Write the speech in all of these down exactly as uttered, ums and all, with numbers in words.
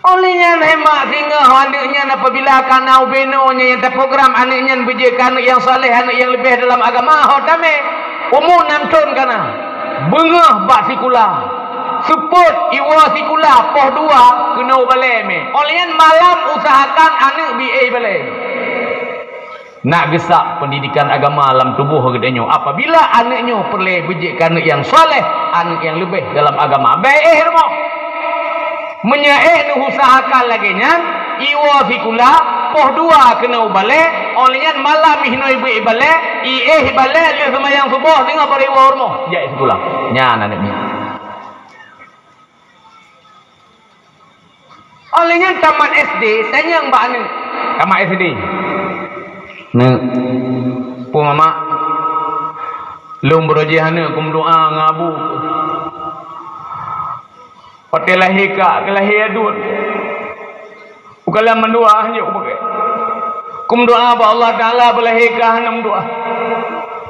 Óh lheueh nyan, hai mak, singoh aneuk nyan apabila ka na ubé noe nyan nyang taprogram aneuk nyan beujeuet keu aneuk nyang saleh, aneuk nyang leubeh dalam agama, ho tamè. Umu nam thon ka na. Beungoh bak sikula. Seupôt iwoe sikula poh dua keunoe balèe mè. Óh lheueh nyan malam usahakan aneuk beuéh balèe. Nak geusak peundidikan agama lam tuboh geutanyoe. Apabila aneuk nyoe peureulèe beujeuet keu aneuk nyang saleh, aneuk nyang leubeh dalam agama, bèk éh rumoh. Meunyoe éh neuusahakan lagèe nyan, iwoe sikula, poh dua keunoe balèe, óh lheueh nyan malam jinoe beuéh balèe, iéh balèe lheueh seumayang suboh singoh baru iwoe rumoh jak sikula. Nyan aneuk nyan. Óh lheueh nyan tamat S D, tanyong bak aneuk. Tamat S D. Neuk, peue mamak? Lôn beurojih aneuk, kumeudoa ngon abu. Watèe lahé kak, keu lahé aduen. Bukan lam meudoa, hana kubeuke. Kumeudoa bak Allah Taala beulahé kah hana meudoa.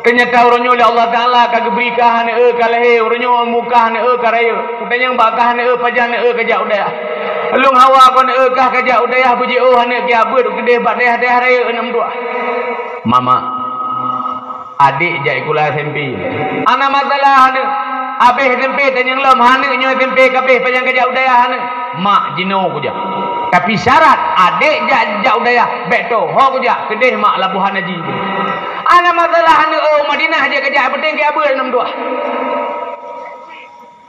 Teunyata uroe nyoe lé Allah Taala ka geubri kah hana eu ka lahé, uroe nyoe mukah hana eu ka rayeuk. Kutanyong bak kah hana eu pajan hana eu ka jak u dayah. Lôn hawa kon eu kah ka jak u dayah beujiôh hana kiabeuet keudeh bak dayah-dayah rayeuk hana meudoa. Mama. Adék jak sikula S M P. Hana masalah aneuk. Abéh S M P tanyong lom, aneuk nyoe S M P ka abéh, pajan ka jak u dayah aneuk? Mak, jinoe kujak. Tapi syarat adék jak, jak u dayah, bèk tô, ho kujak, keudeh mak Labuhan Haji. Hana masalah aneuk, oh, Madinah jak kajak, peunteng kiabeuet nam tuah.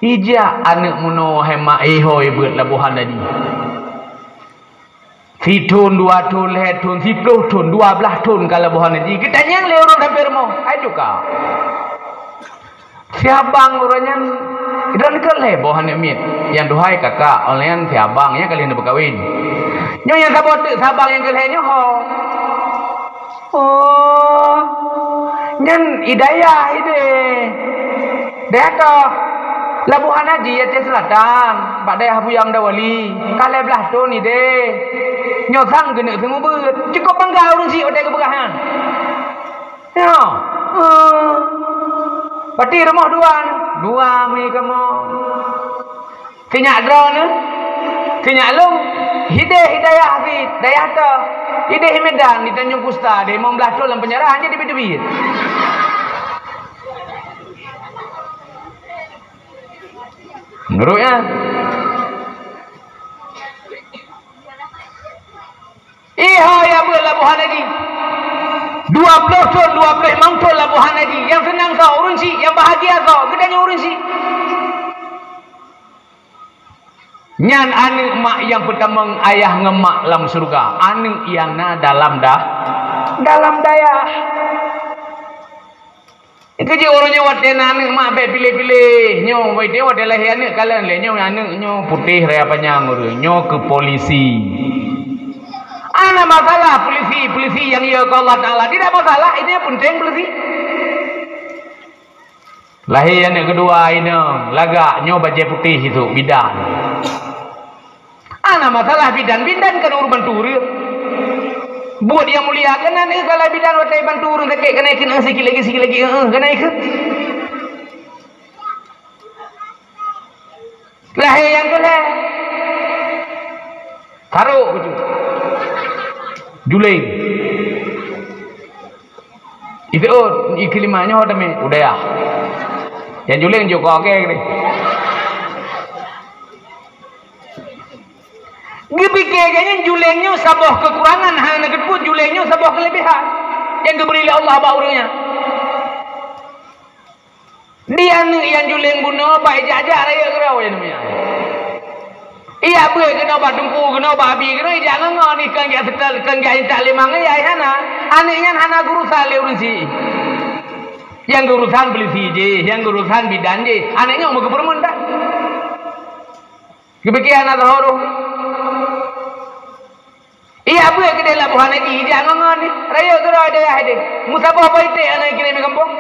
Ijak aneuk meunoe hai mak, eh, hôi beuet Labuhan Haji. Sithon, dua thon, lhèe thon, siploh thon, dua blaih thon ka Labuhan Haji. Geutanyong lé ureueng sampoe rumoh, hai tuka. Si abang uroe nyan, droeneuh keuh lhèe boh aneuk miet. Nyang duhai kakak, óh lheueh nyan si abang, nyang ka lheueh neubeukawen. Nyoe nyang saboh teuk si abang nyang keu lhèe nyoe ho. Oh, nyan i dayah idéh. Dayah toh, Labuhan Haji Aceh Selatan, bak dayah Buya Mdawali, ka lhèe blaih thon idéh. Nyoe sang keuneuk seumeubeuet. Cukôp bangga ureueng syiek watèe geupeugah nyan. Nyoe. Hmm. Berarti rumoh dua nyoe. Dua mi kamoe. Sinyak droeneuh, sinyak lôn, hidéh i dayah cit, dayah toh, hidéh i Medan, di Tanjung Kusta, di limong blaih thon lam penjara, hana jiteubiet-teubiet. Meunurot nyan. Iha ya beuet Labuhan Haji. Dua ploh thon, dua ploh limong thon Labuhan Haji. Nyang seunang soe? Ureueng syiek. Nyang bahagia soe? Geutanyoe ureueng syiek. Nyan aneuk mak nyang peutamong ayah ngon mak lam syeuruga, aneuk nyang na dalam da-, dalam dayah. Keu jeuet uroe nyoe watèe na aneuk mak bèk piléh-piléh. Nyoe watèe, watèe lahé aneuk kalon lé nyoe aneuk nyoe putéh raya panyang ureueng, nyoe keu polisi. Hana masalah polisi, polisi nyang yö keu Allah Taala, tidak masalah, ini yang penting polisi. Lahé aneuk keudua inong lagak nyoe bajèe putéh isok bidan. Hana masalah bidan, bidan kan ureueng bantu ureueng. Buet nyang mulia keunan, eh, kalau bidan watèe bantu ureueng sakét keunan ikheun, eh, sikit lagi, sikit lagi, eh, eh, keunan ikheun. Lahé nyang keu lhèe. Tarok keu tu. Juléng. Itu, oh, ikeu lima nyoe tamè, u dayah. Nyang juléng jok keu gèt ni. Geupike geuh nyan juléng nyoe saboh keukurangan, hana geupeubuet juléng nyoe saboh keuleubehan nyang geubri lé Allah bak ureueng nyan. Di aneuk nyang juléng bunoe bak ijak-jak rayeuk keudroe nyan. Ijak beuet keunoe bak teungku, keunoe bak abi, keunoe ijak ngon-ngon, ikheun jak seutôt, ikheun jak intat limong, ijak hana. Aneuk nyan hana geurusan lé ureueng syiek. Nyang geurusan polisi jih, nyang geurusan bidan jih. Aneuk nyoe meugeupeureumeun that. Geupike hana teuhôi roh. Ijak beuet keudeh Labuhan Haji, ijak ngon-ngon ni. Rayeuk keudroe dayah idéh. Meusaboh boh iték hana ikirém i gampông.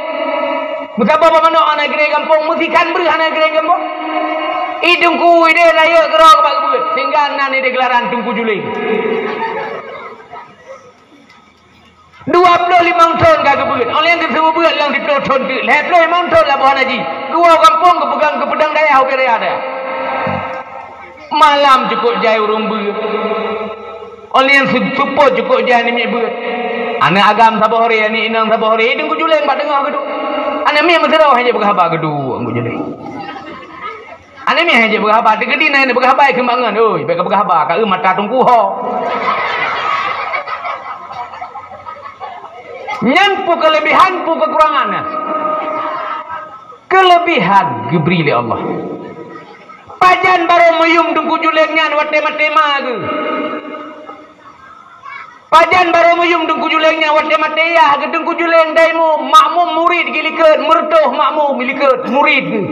Meusaboh boh manok hana ikirém i gampông. Meusikan breueh hana ikirém i gampông. I teungku idéh rayeuk keudroe bak geubeuet. Sehingga nan idéh geularan Teungku Juléng. Dua ploh limong thon ka geubeuet. Óh lheueh geuseumeubeuet lam siploh thon teuk. Lhèe ploh limong thon Labuhan Haji. Geuwoe gampông geupeudong, geupeudong dayah ubé raya dayah. Malam cukôp jai ureuëng beuet. Óh lheueh nyan su-, seupôt cukôp jai aneuk miet beuet. Aneuk agam saboh ré, aneuk inong saboh ré, i Teungku Juleng bak teungoh geuduek. Aneuk miet meusidroe hana jeuet peugah haba geuduek Teungku Juleng. Aneuk miet hana jeuet peugah haba, teukeudi na nyang peugah haba, kheun bak ngon, "Oi, bèk kapeugah haba, ka eu mata Teungku ho." Nyan peue keuleubihan, peue keukurangan nyan? Keuleubihan geubri lé Allah. Pajan barô meuyum Teungku Juleng nyan watèe maté ma geuh. Pajan barô meuyum Teungku Juleng nyan watèe maté yah geuh, Teungku Juleng daimum, makmum murit geuh likot, meureutoh makmum likot, murit geuh.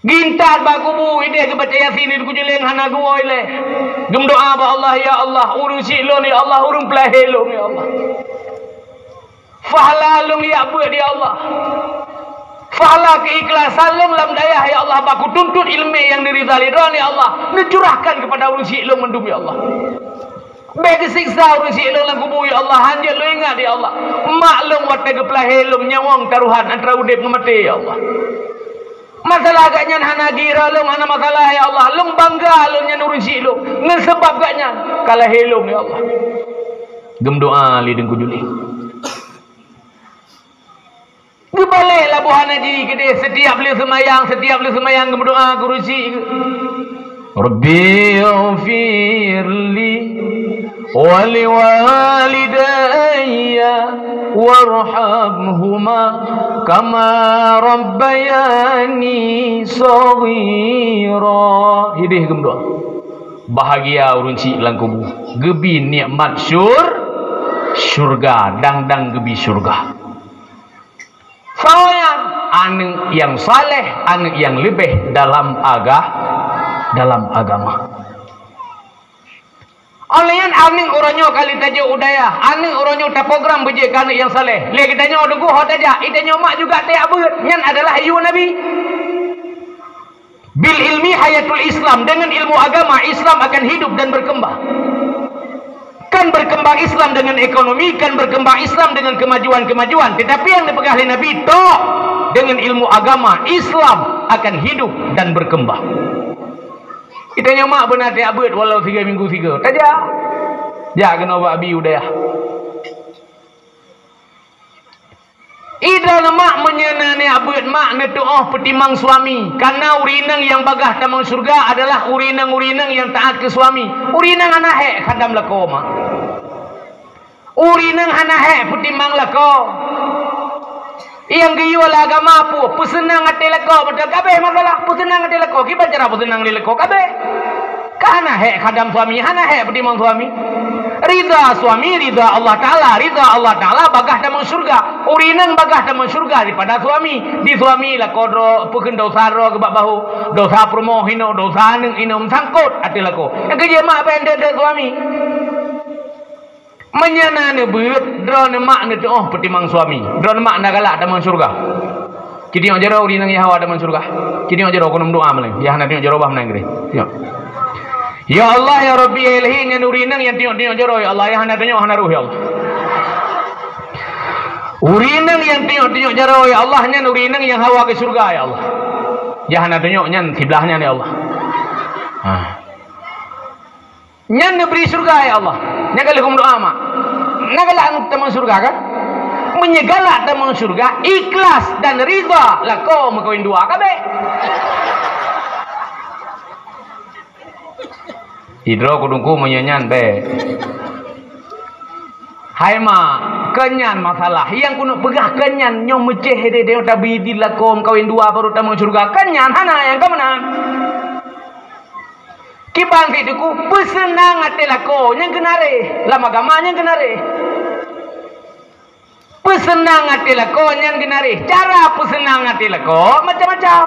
Geuintat bak kubu, idéh geubaca Yasin, Teungku Juleng hana geuwoe lé. Geumeudoá bak Allah, "Ya Allah, ureuëng syiek lôn, ya Allah, ureuëng peulahé lôn, ya Allah. Fahla lôn jak beuet, ya Allah. Fahla keuikhlasan lôn lam dayah, ya Allah, bak kutuntut iéleumé nyang neurida lé Droe, ya Allah, neucurahkan keupada ureuëng syiek lôn mandum, ya Allah. Bèk geuseksa ureuëng syiek lôn lam kubu, ya Allah, hana jeuet lôn ingat, ya Allah. Mak lôn watèe geupeulahé lôn nyawöng tarohan antara udép ngon maté, ya Allah. Masalah gobnyan hana gira lôn, hana masalah, ya Allah. Lôn bangga lôn nyan ureuëng syiek lôn ngon sabab gobnyan ka lahé lôn, ya Allah." Geumeudoá lé Teungku Juleng. Geubalek laboh hana jih keudéh, setiap lheueh seumayang, setiap lheueh seumayang geumeudoá keu ureuëng syiek geuh, "Rabbi ighfirli wa liwalidayya warhamhuma kama rabbayani shaghira." Idéh geumeudoá. Bahagia ureuëng syiek lam kubu, geubi nikmat syur-, syurga, dang-dang geubi syurga. Soe nyan? Aneuk nyang saleh, aneuk nyang leubeh dalam aga-, dalam agama. Óh lheueh nyan aneuk uroe nyoe ka lheueh tajok u dayah, aneuk uroe nyoe taprogram beujeuet keu aneuk nyang saleh. Lé geutanyoe teungku ho tajak, i tanyoe mak juga tajak beuet. Nyan adalah yue Nabi. Bil ilmi hayatul Islam, dengan ilmu agama, Islam akan hidup dan berkembang. Kan berkembang Islam dengan ekonomi, kan berkembang Islam dengan kemajuan-kemajuan. Tetapi nyang dipeugah lé Nabi, tok, dengan ilmu agama, Islam akan hidup dan berkembang. Geutanyoe mak beuna tajak beuet walau tiga minggu tiga. Tajak. Jak keunoe bak abi u dayah. Idroe neuh mak, meunyoe na neujak beuet mak, neutuoh peutimang suami, kareuna ureueng inong nyang bagaih tamong syeuruga adalah ureueng inong-ureueng inong nyang taát keu suami. Ureueng inong hana hék khadam lakoe mak. Ureueng inong hana hék peutimang lakoe. Nyang geuyue lé agama peue? Peuseunang até lakoe, beutôi ka abéh masalah. Peuseunang até lakoe, kiban cara peuseunang lé lakoe ka abéh. Ka hana hék khadam suami, hana hék peutimang suami. Ridha suami, ridha Allah Taala, ridha Allah Taala bagaih tamong syeuruga. Ureueng inong bagaih tamong syeuruga daripada suami. Di suami lakoe droe, peukheun dosa droe keu bak bahô, dosa peurumoh inong, dosa aneuk inong, meusangkot até lakoe. Nyang keujeuet mak bèk deuek-deuek suami. Meunyoe na neubeuet, droeneuh mak neutuoh peutimang suami. Droeneuh mak na galak tamong syeuruga. Ci tinyok jaroe ureueng inong nyang hawa tamong syeuruga. Ci tinyok jaroe keuneuk meudoa meuleng. Nyang hana tinyok jaroe bah meuleng keudéh. Tinyok. Ya Allah, ya Rabbi, ya Ilahi, nyan ureueng inong nyang tinyok-tinyok jaroe, ya Allah, nyang hana tunyok hana roh, ya Allah. Ureueng inong nyang tinyok-tinyok jaroe, ya Allah, nyan ureueng inong nyang hawa keu syeuruga, ya Allah. Nyang hana tunyok nyan siblah nyan, ya Allah. Ha. Nyan neubri syeuruga, ya Allah. Nyan ka lheueh meudoa mak. Na galak tamong syeuruga kan? Meunyoe galak tamong syeuruga, ikhlas dan ridha lakoe meukawen dua ka abéh. Sidroe keu teungku meunyoe nyan bèk. Hai mak, keu nyan masalah. Nyang keuneuk peugah keu nyan nyoe meucéh deh, deh tabi di lakoe meukawen dua baru tamong syeuruga. Keu nyan hana nyang ka meunan. Kiban cit teungku, peuseunang até lakoe nyang keunaréh, lam agama nyang keunaréh. Peuseunang até lakoe nyan keunaréh. Cara peuseunang até lakoe macam-macam.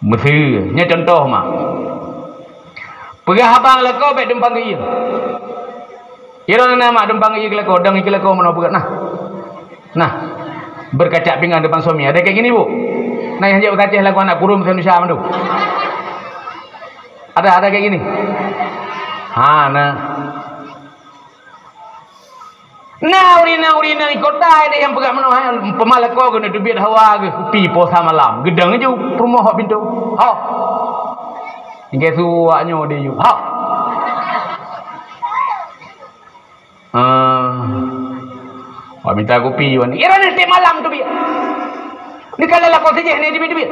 Miseue, nyoe cuntoh mak. Peugah abang lakoe bèk dumpang geuieng. Kira na mak dumpang geuieng keu lakoe, dong keu lakoe meunoe peugah nah. Nah, berkaca pinggang depan suami. Ada kayak gini, Bu? Nah, nyang jak beutacéh lagu anak kurung Indonesia mandum. Ada, ada kayak gini? Ha, nah. Na ureueng inong, ureueng inong di kota deh nyang peugah meunoe, hai, peumalako keuneuk teubiet hawa geuh kupi poh sa malam. Geudong ju peurumoh bak pintoe. Ho. Hingga su awak nyoe deh ju. Ho. Ah. Awak minta kupi wan. Ira neh tiep malam teubiet. Dikala lakoe sijih neh teubiet-teubiet.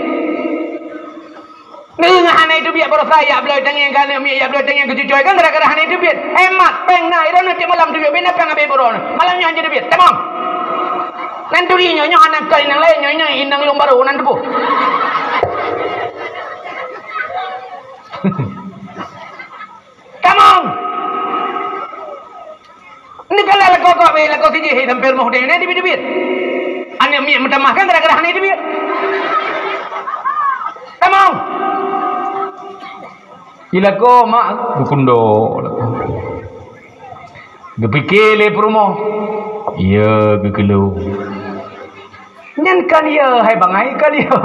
Deungon hana teubiet baroesa yak bloe tangieng ka aneuk miet, yak bloe tangieng keu cucoe kan gara-gara hana teubiet. Hemat, péng na, ira neh tiep malam teubiet, bina péng habéh baroe neh. Malam nyoe hana teubiet. Tamong. Nan turi nyoe, nyoe hana keu inong laén, nyoe, nyoe inong lôn barô nan teupeue. Tamong. Ni kalau lakoe kok, eh, lakoe sijih, eh, sampai rumoh deh, ni teubiet-teubiet. Aneuk miet meutamah kan gara-gara hana teubiet. Tamong. Ilakoe mak geukundo. Geupike lé peurumoh. Iya, geukeulong. Nyan ka lieu, hai bangai, ka lieu.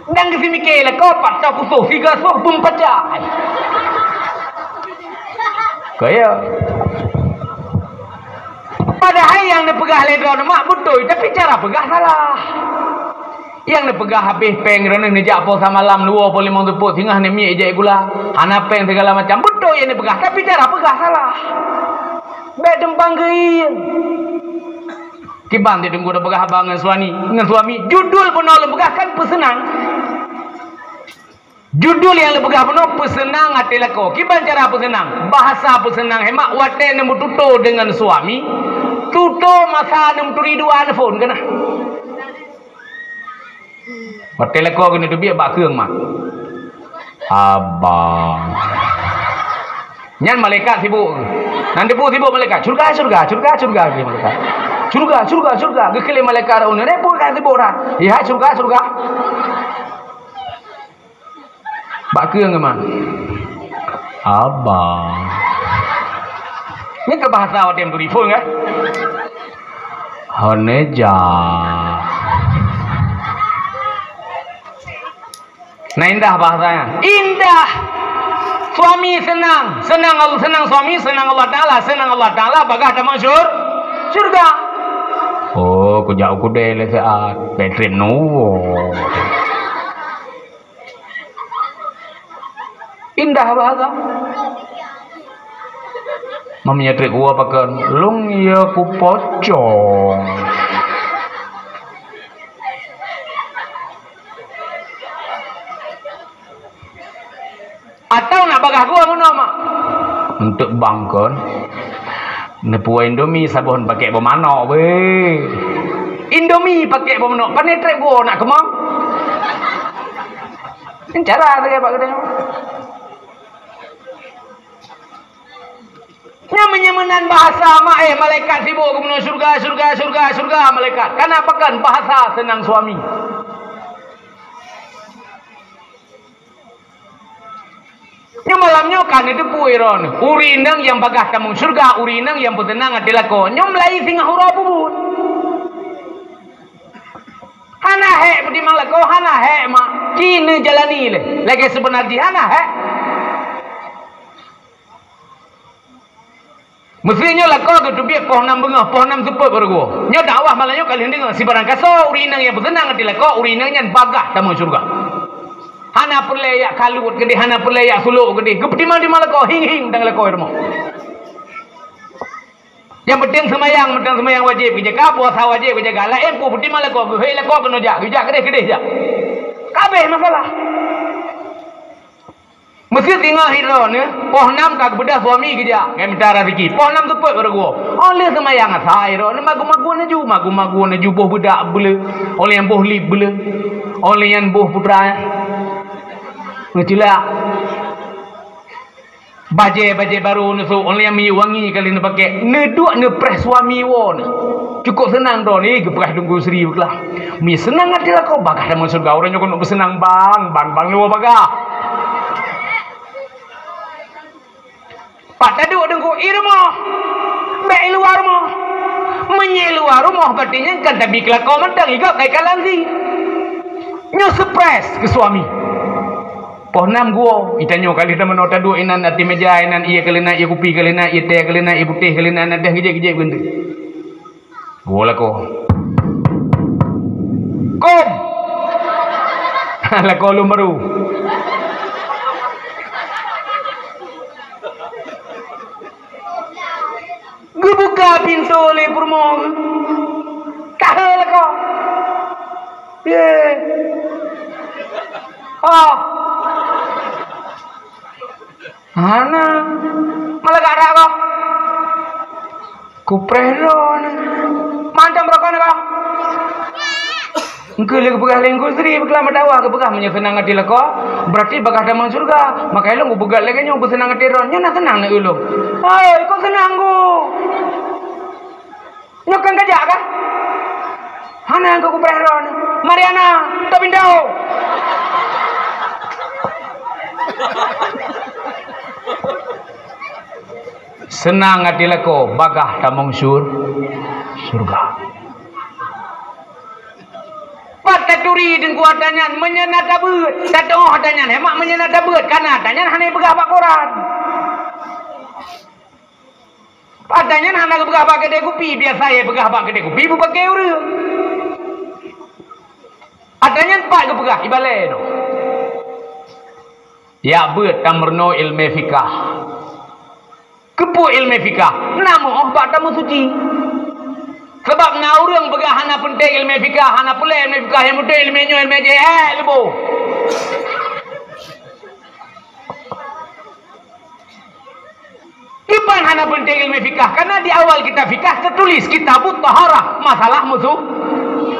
Dan geuseumiké lakoe pat takusoh siga soh beumpaca. Kaya. Padahai nyang neupeugah lé droeneuh mak beutôi, tapi cara peugah salah. Nyang neupeugah habéh péng droeneuh neujak poh sa malam, luwoe poh limong teupôt, singoh aneuk miet ijak gula. Hana péng segala macam. Beutôi nyang neupeugah, tapi cara peugah salah. Bék teumpang geuieng. Kiban teungku tapeugah haba ngon suami, ngon suami. Judul bunoe lôn peugah kan peuseunang. Judul nyang lôn peugah bunoe peuseunang até lakoe. Kiban cara peuseunang? Bahasa peuseunang hemat watée neumeututoe deungon suami, tutoe masa neumeuturi dua neuphon keunan. Watée lakoe keuneuk teubiet bak keueng mak. Abang. Nyan malaikat sibuk. Nan teupeue sibuk malaikat. Syurga, syurga, syurga, syurga, kheun malaikat. Syurga, syurga, syurga. Geukheun lé malaikat rot uneuen, "Eh, peue ka sibuk dah?" "Hai, syurga, syurga." Bak keueng mak. Abang. Ni keu bahasa watée meuturi phon kan? Hana jak. Nah, indah bahasanya. Indah. Suami senang. Senang Allah, senang suami, senang Allah Ta'ala. Senang Allah Ta'ala, bagah tamong syur-, syurga. Oh, kujak u keudè lé siat. Patrick Nuwo. Indah bahasa. Meunyoe trép gua pakon, lôn ya kupocong. Atau nak bagah gua meunoe, mak? Untuk bangkon. Neupue Indomie saboh pakai boh manok, weh. Indomie pakai boh manok, pane trép gua nak keumong. Ini cara sagai bak geutanyoe. Nyan meunyoe meunan bahasa mak, eh, malaikat sibuk geumeunyoe syurga, syurga, syurga, syurga malaikat. Kana pakon bahasa seunang suami. Nyoe malam nyoe ka neuteupeue droeneuh. Ureueng inong nyang bagah tamong syurga, ureueng inong nyang peuseunang até lakoe. Nyoe meulayeue singoh uroe peubuet. Hana hék peutimang lakoe, hana hék mak. Ci neujalani lé. Lagée seubeuna jih hana hék. Meusé nyoe lakoe geuteubiet poh nam beungoh, poh nam seupôt baru geuwoe. Nyoe dakwah malam nyoe ka lheueh deungoe, sibarang kasoe ureueng inong nyang peuseunang até lakoe, ureueng inong nyan bagah tamong syeuruga. Hana peureulée jak kalut keudeh, hana peureulée jak sulok keudeh. Geupeutimang-timang lakoe, hieng-hieng mantong lakoe rumoh. Nyang penting seumayang, mantong seumayang wajéb geujaga, puasa wajéb geujaga. Laén peue peutimang lakoe, geuhôi lakoe keunoe jak, geujak keudeh-keudeh jak. Ka habéh masalah. Meuseuti singoh droeneuh, poh nam ka geubeudôh suami geujak, ngon mita raseuki. Poh nam seupôt baru geuwoe. Óh lheueh seumayang asa droeneuh magun-magun laju, magun-magun laju boh beudak beuleu, óh lheueh nyan boh lip beuleu, óh lheueh nyan boh putra meucilak. Bajée-bajée barô neusôk, óh lheueh nyan minyeuk wangi ka lheueh neupakè. Neuduek neupreh suami woe nyan. Cukôp seunang droeneuh geupreh Teungku Sri beuklaih. Mi seunang até lakoe, bagah tamong syeuruga. Ureueng nyoe keuneuk beuseunang bang, bang, bang luwa bagah. Pat taduek Teungku, i rumoh. Bék i luwa rumoh. Meunyoe i luwa rumoh, berarti nyan kan tabi keu lakoe mantong, i gob ka ikalon sie. Nyoe surprise keu suami. Poh nam geuwoe, itanyoe ka lheueh tameunoe taduek inan ateueh meja inan, ié ka lheueh na, ié kupi ka lheueh na, ié teh ka lheueh na, inan teh geujek-geujek beunteuk. Geuwoe lakoe. Kom! Lakoe lôn barô. Geubuka pintoe lé peurumoh. Ka heueh lakoe. Ye. Oh. Hana. Malah gak ada kok. Kupreh droeneuh. Mantong rokok nyoe, Bang. Engkeu lé geupeugah lé Teungku Sri, beukeulamat dakwah geupeugah, "Meunyoe seunang até lakoe, berarti bagaih tamong syeuruga. Maka lôn geupeugah lagée nyoe beuseunang até droen, nyoe na seunang na ulôn." Hai, kok seunang, Gu? Nyoe kan kajak kan? Hana keu kupreh droeneuh. Mariana, teup pintoe. Seunang até lakoe, bagaih tamong syur-, syeuruga. Pat taturi Teungku ata nyan, meunyoe na tabeuet, tateuoh ata nyan, hemat meunyoe na tabeuet, kana ata nyan hana ipeugah bak koran. Ata nyan hana geupeugah bak keudè kupi, biasa ipeugah bak keudè kupi bupakè ureuëng. Ata nyan pat geupeugah ibalée nyoe. Jak beuet tameurunoe iéleumé fikah. Keupeue iéleumé fikah? Na meuoh bak tameusuci. Sabab na ureuëng peugah hana peunteng iéleumé fikah, hana peureulée iéleumé fikah, nyang peunteng iéleumé nyoe, iéleumé jihad leubeh. Kiban hana peunteng iéleumé fikah, karena di awal kitab fikah teutulis kitabut taharah, masalah meusu-,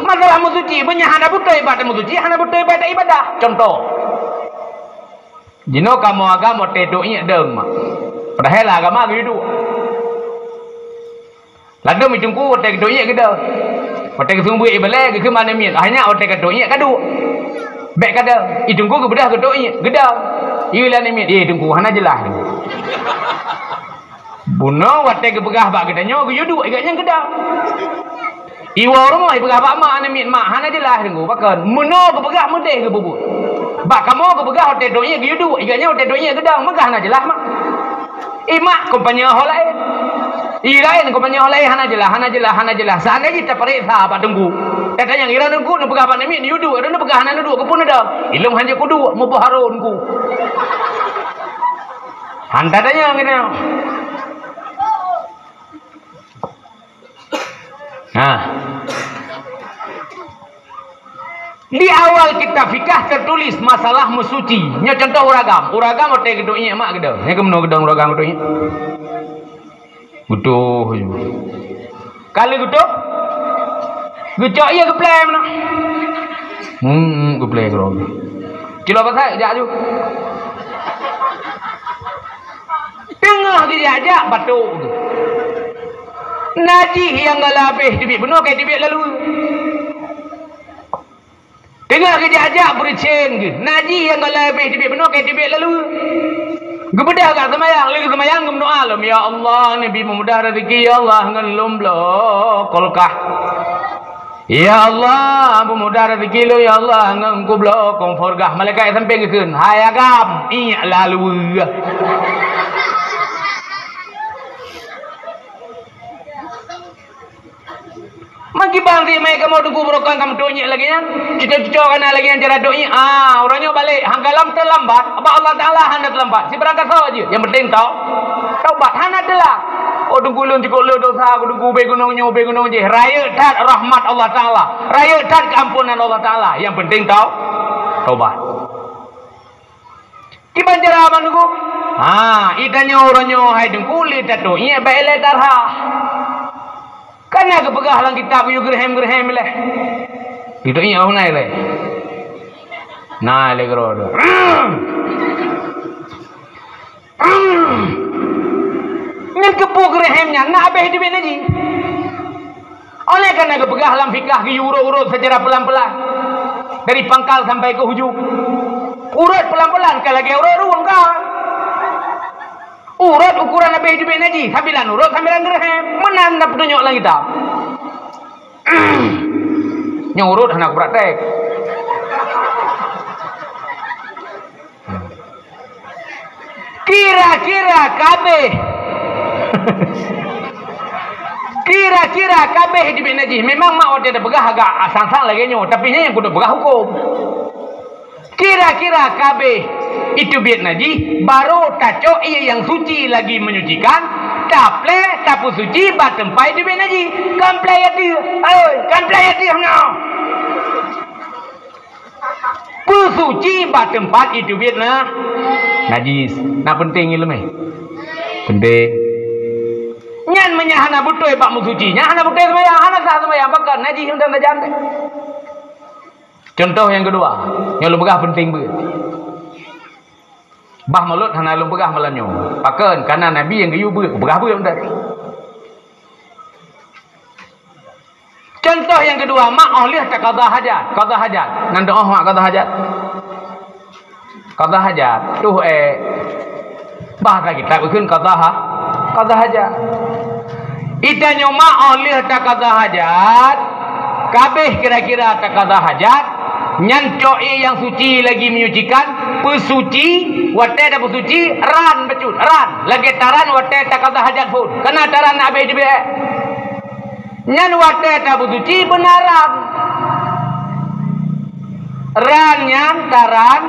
masalah meusuci. Meunyoe hana beutôi bak tameusuci, hana beutôi bak ibadah. Contoh, jinoe kamoe agam watée duek iék deueng mak. Padahai lam agama geuyue duek. Ladôm i teungku watée geudok iék geudong. Watée geuseumeubeuet ié balée geukheun bak aneuk miet, "Hai nyak, watée ka dok iék ka duek. Bék ka dong." I teungku geubeudôh geudok iék geudong. Ié lé aneuk miet, "Ié teungku, hana jeulaih." Bunoe watée geupeugah bak geutanyoe geuyue duek, ié gobnyan geudong. Iwoe rumoh ipeugah bak mak aneuk miet, "Mak, hana jeulaih teungku, pakon?" Meunoe geupeugah meudeh geupeubuet. Bak kamoe geupeugah watée dok iék geuyue duek, ié gobnyan watée dok iék geudong, meuga hana jeulaih mak. I mak, kumpanye ho laén. I laén, kumpanye ho laén, hana jeulaih, hana jeulaih, hana jeulaih. Seandai jih tapareksa bak teungku, tatanyong, "Ira teungku, neupeugah bak aneuk miet neuyue duek, neuyue peugah hana neuduek, keupeue neudong?" "Ilôn hanjeuet kuduek, muboh harôn ku." Han tatanyong keunoe. Nah. Di awal kitab fikah teutulis masalah meusuci. Nyoe contoh ureueng agam. Ureueng agam watée geudok iék mak geudong. Nyoe keunoe geudong ureueng agam geudok iék. Geutoh. Ka lheueh geutoh, geucok ié geuplè meunan. Hmm, geuplè keudroe. Cilok pasai jak aju. Teungoh geujak-jak batok geuh. Na jih nyang galak habéh teubiet bunoe ka teubiet lalu. Teungoh geujak-jak beureucen geuh. Na jih nyang galak habéh teubiet bunoe ka teubiet lalu. Geubeudôh gak seumayang, lheueh seumayang geumeudoá lom, "Ya Allah, neubi peumudah rezeki, ya Allah, ngon lôn bloe kulkah. Ya Allah, peumudah rezeki lôn, ya Allah, ngon kubloe kompor gah." Malaikat sampéng geukheun, "Hai agam, iék lalu." Meukiban si mé kamoe teungku beurokon kamoe dok iék lagée nyan. Cuco-cuco kana lagée nyan cara dok iék. Ah, uroe nyoe balek, han galam teulambat. Bak Allah Taala hana teulambat. Sibarang kasoe jih. Nyang penting tau-, taubat hana teulat. Oh, teungku lôn cukôp le dosa, teungku ubé gunong nyoe, ubé gunong jih. Rayeuk that rahmat Allah Taala. Rayeuk that keuamponan Allah Taala. Nyang penting tau-, taubat. Kiban cara ban teungku? Ha, i tanyoe uroe nyoe hai teungku le tato iék bak ilée tarhah. Kana geupeugah lam kitab yue geureuhem-geureuhem ilée. Geuto iék hana ilée. Na ilée keudroe. Nyan keupeue geureuhem nyan na habéh teubiet na jih. Oleh karena geupeugah lam fikah geuyue urot-urot secara pelan-pelan. Dari pangkal sampai ke hujung. Urot pelan-pelan ka lagée urot rueng ka. Urot ukuran habéh teubiet na jih, sambilan urot sambilan geureuhem. Meunan na peutunyok lam kitab. Nyoe urot hana kupraktek. Kira-kira kabeh. Kira-kira kabeh teubiet najih. Memang mak watèe tapeugah agak asang-sang lagèe nyoe, tapi nyan nyang keuneuk peugah hukôm. Kira-kira kabeh iteubiet najih, barô tacok ié nyang suci lagi menyucikan, taplè, tapeusuci bak teumpat iteubiet najih. Kan plè ateueh, oi, kan plè ateueh nyoe. Peusuci bak teumpat iteubiet na najis. Na peunteng ileumèe? Peunteng. Nyan meunyo hana beutôi bak meusuci, nyan hana beutôi seumayang, hana sah seumayang, pakon najis mantong tajam. Contoh nyang keudua, nyang lôn peugah peunteng beuet. Bah mulod hana lôn peugah malam nyoe. Pakon? Karena Nabi nyang geuyue beuet, peugah beuet mantong. Contoh nyang keudua, mak óh lheueh takada hajat. Kada hajat. Nan teu'oh mak kada hajat? Kada hajat. Tuh, eh, bahasa kitab geukheun kada ha-, kada hajat. Ita nyoe mak óh lheueh takada hajat, kabeh kira-kira takada hajat, nyan cok ié nyang suci lagi menyucikan, peusuci, watèe tapeusuci, ran bacut, ran. Lagèe taran watèe takada hajat phon. Kana taran na abéh jeubiet. Nyan watèe tapeusuci beuna ran. Ran nyan taran,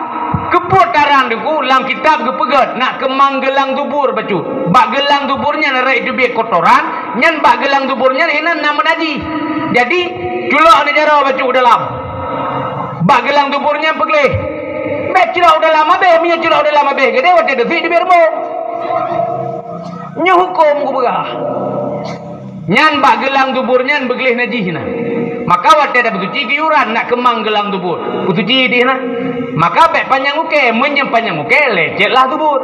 keupeue taran Teungku, lam kitab geupeugèt nak keumang geulang dubur bacut. Bak geulang dubur nyan rhot teubiet kotoran, nyan bak geulang dubur nyan hinan na meunajih. Jadi, culok neujaroe bacut u dalam. Bak geulang dubur nyan peugleh. Bèk culok u dalam abéh, meunyoe culok u dalam abéh, geude watèe deusi teubiet rumoh. Nyoe hukôm geupeugah. Nyan bak geulang dubur nyan beugleh najih na. Maka watèe tapeusuci geuyue ran nak keumang geulang dubur. Peusuci dih na. Maka bèk panyang ukèe, meunyoe panyang ukèe, lècèt lah dubur.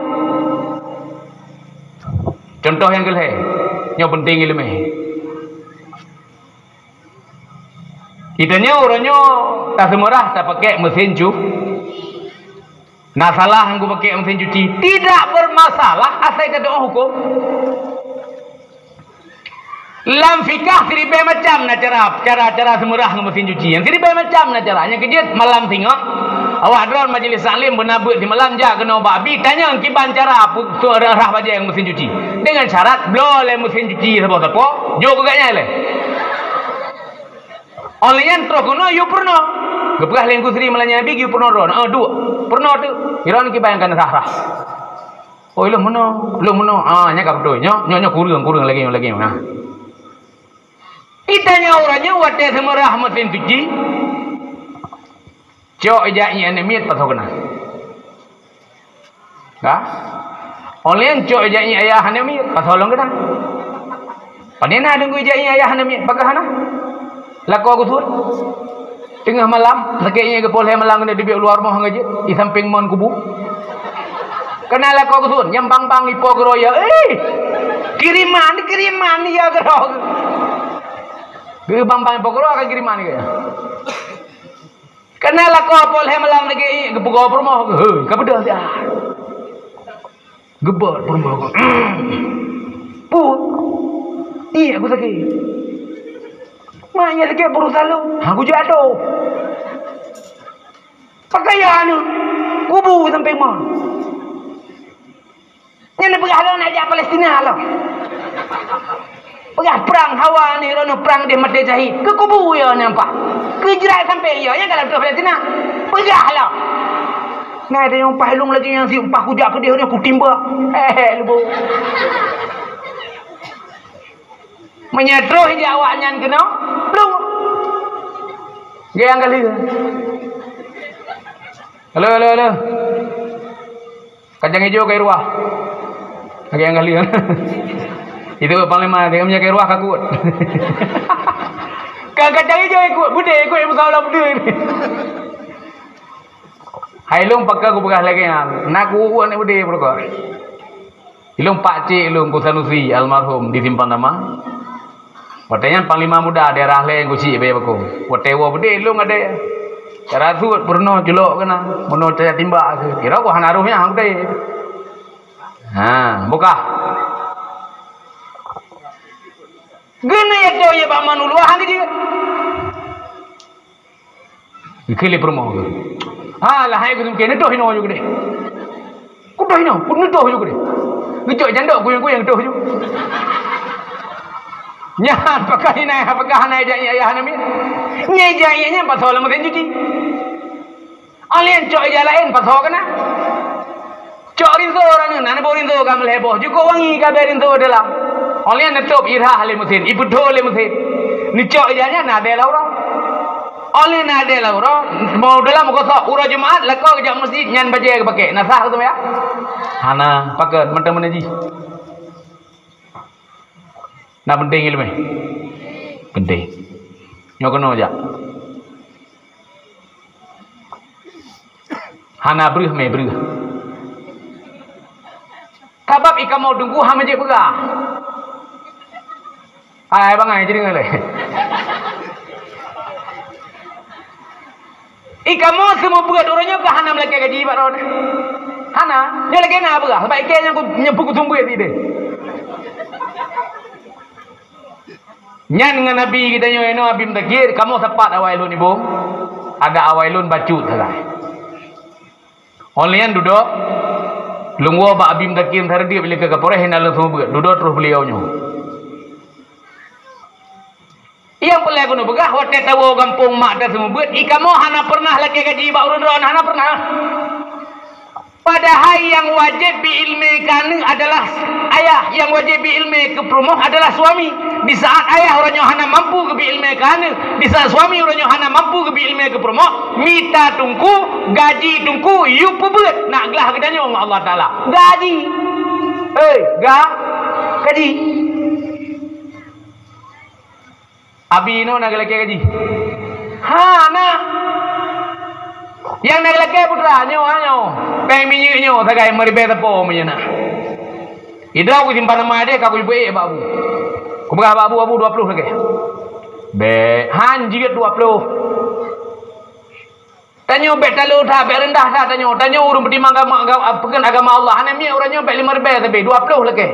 Contoh nyang keulhèe, nyoe peunteng ileumèe. Geutanyoe uroe nyoe taseumurah tapakèk meusen cu-, na salah geuh pakèk meusen cuci? Tidak bermasalah, asai ka teu'oh hukôm. Lam fikah siribèe macam na cara, cara, cara seumurah ngon meusen cuci. Nyang siribèe macam na cara. Nyang keujeuet malam singoh, awak droe majelis taklim beuna beuet simalam jak keunoe bak abi, tanyong kiban cara pu-, seumurah bajèe ngon meusen cuci. Dengan syarat bloe lé meusen cuci sapo-sapo, jok keu gobnyan lé. Óh lheueh nyan troh keunoe yue peurunoe. Geupeugah lé Teungku Sri malam nyan, "Abi, yue peurunoe droe." "Ah, duek." Peurunoe teuk. Droeneuh kiban nyang ka na sah-sah. "Oh, lôn meunoe, lôn meunoe." Ah, nyan ka beutôi. Nyoe, nyoe, nyoe kureueng, kureueng lagèe nyoe, lagèe nyoe. Nah. Geutanyoe uroe nyoe watèe seumurah meusen cuci. Cok ijak ié aneuk miet pasoe keunan. Ka? Óh lheueh nyan cok ijak ié ayah aneuk miet, pasoe lom keunan. Pane na deungon ijak ié ayah aneuk miet, pakon hana? Lakoe geusuet. Teungoh malam, sakét ié geupoh lhèe malam keuneuk teubiet u luwa rumoh ngon jeuet, di sampéng mon kubu. Kana lakoe geusuet, nyang bang-bang ipo keudroe ya, "Eh! Kiriman, kiriman ya keudroe." Geu bang-bang ipo keudroe ka kiriman ya. Kana lakoe poh lhèe malam lagèe ié geupeugoe peurumoh, "Hei, ka beudôh dah." Geubeuet peurumoh. "Peue? Ié ku sakét." "Mak, ié sakét beurôh saleuem." "Ha, kujak atô." Pakaian nyoe kubu sampoe mon. Nyan peugah lôn nak jak Palestina lom. Peugah prang hawa ni, lôn prang deh maté syahid. Keu kubu ya nyan pah. Keu jrat sampoe ya, nyan ka lôn troh Palestina. Peugah lom. Nah, ada nyang pah lôn lagi nyang si pah kujak keudeh nyoe kutimbak. Hehe, leubeh. Meunyoe troh di awak nyan keunoe, plueng. Geuh nyang ka lheueh. Halo, halo, halo. Kacang ijo ka i ruah. Geuh nyang ka lheueh. Itu panglima, dia punya ka i ruah ka kuet. Ka kacang ijo ikut, beudé ikut yang besar lah beudé. Hai lôn pakon kupeugah lagèe nyan. Na ku uek aneuk beudé peurukoe. Ilôn pakcik lôn Ku Sanusi almarhum di Simpang Dama. Watèe nyan panglima muda daerah lé Ku Cik Baya Bakong. Watèe woe beudé lôn ada. Cara suet peurunoe culok keunan, meunoe cara timbak keu. Kira ku hana roh nyan hang beudé. Ha, bukah. Geuneuk yue toh yue bak man u luwa hang geujeuet. Geukheun lé peurumoh geuh. Ha, lahai geusungké, neutoh inoe ju keudeh. Kutoh inoe, neutoh ju keudeh. Geucok jandok kuyang-kuyang toh ju. Nyan pakon hana, pakon hana ijak ayah hana miet. Nyan ijak nyan pasoe lam meusén cuci. Alèh nyan cok ija laén pasoe keunan. Cok rinso ureueng nyan, na boh rinso ka meulhèe boh, jukok wangi ka abéh rinso dalam. Alèh nyan neutôb irhah lé meusén, ipeudho lé meusén. Neucok ija nyan na adèe lam uroe. Alèh na adèe lam uroe, mau dalam meukosok, uroe Jumat lakoe geujak meuseujid nyan bajèe geupaké. Na sah keu seumayang? Hana, pakon mantong meunan jih. Na peunteng ileumèe? Peunteng. Nyoe keunoe jak. Hana breuh mé breuh. Sabab ikamoe teungku hana jeuet peugah. Hai bangai jadi ngalai. Ikamoe seumeubeuet uroe nyoe ka hana meulakèe gaji bak droeneuh. Hana, nyoe lagèe na peugah, sabab ikèe nyang ku-, nyang peukuseumbeuet sideh. Nyan ngon Abi geutanyoe inoe Abi Mudakir, kamoe sapat awai lôn ibông, adak awai lôn bacut sagai. Óh lheueh nyan dudoe, lôn woe bak Abi Mudakir meusareudeueb ilée keu Kapolres hina lôn seumeubeuet, dudoe troh beuliau nyoe. Nyang peureulèe keuneuk peugah, watèe tawoe gampông mak taseumeubeuet, ikamoe hana peureunah lakèe gaji bak ureueng droeneuh, hana peureunah. Padahai nyang wajéb bi ileumèe keu aneuk adalah ayah, nyang wajéb bi ileumèe keu peurumoh adalah suami. Di saat ayah uroe nyoe hana mampu geubi ileumèe keu aneuk, di saat suami uroe nyoe hana mampu geubi ileumèe keu peurumoh, mita teungku, gaji teungku, yue peubeuet, nak glah geutanyoe ngon Allah Taala. Gaji. Hei, ga-, gaji. Abi nyoe na geulakèe gaji? Hana. Nyang na geulakèe putra nyoe, ha nyoe. Péng minyeuk nyoe sagai meuribèe sapo meunyoe na. Idroe kusimpan nama deh ka kupeue bak abu. Kupeugah bak abu, "Abu, dua ploh lakèe." Bèk, han jeuet dua ploh. Tanyoe bèk talo that, bèk reundah that tanyoe. Tanyoe ureueng peutimang agama, agama, peugét agama Allah. Hana miet uroe nyoe bèk limong ribèe sabe, dua ploh lakèe.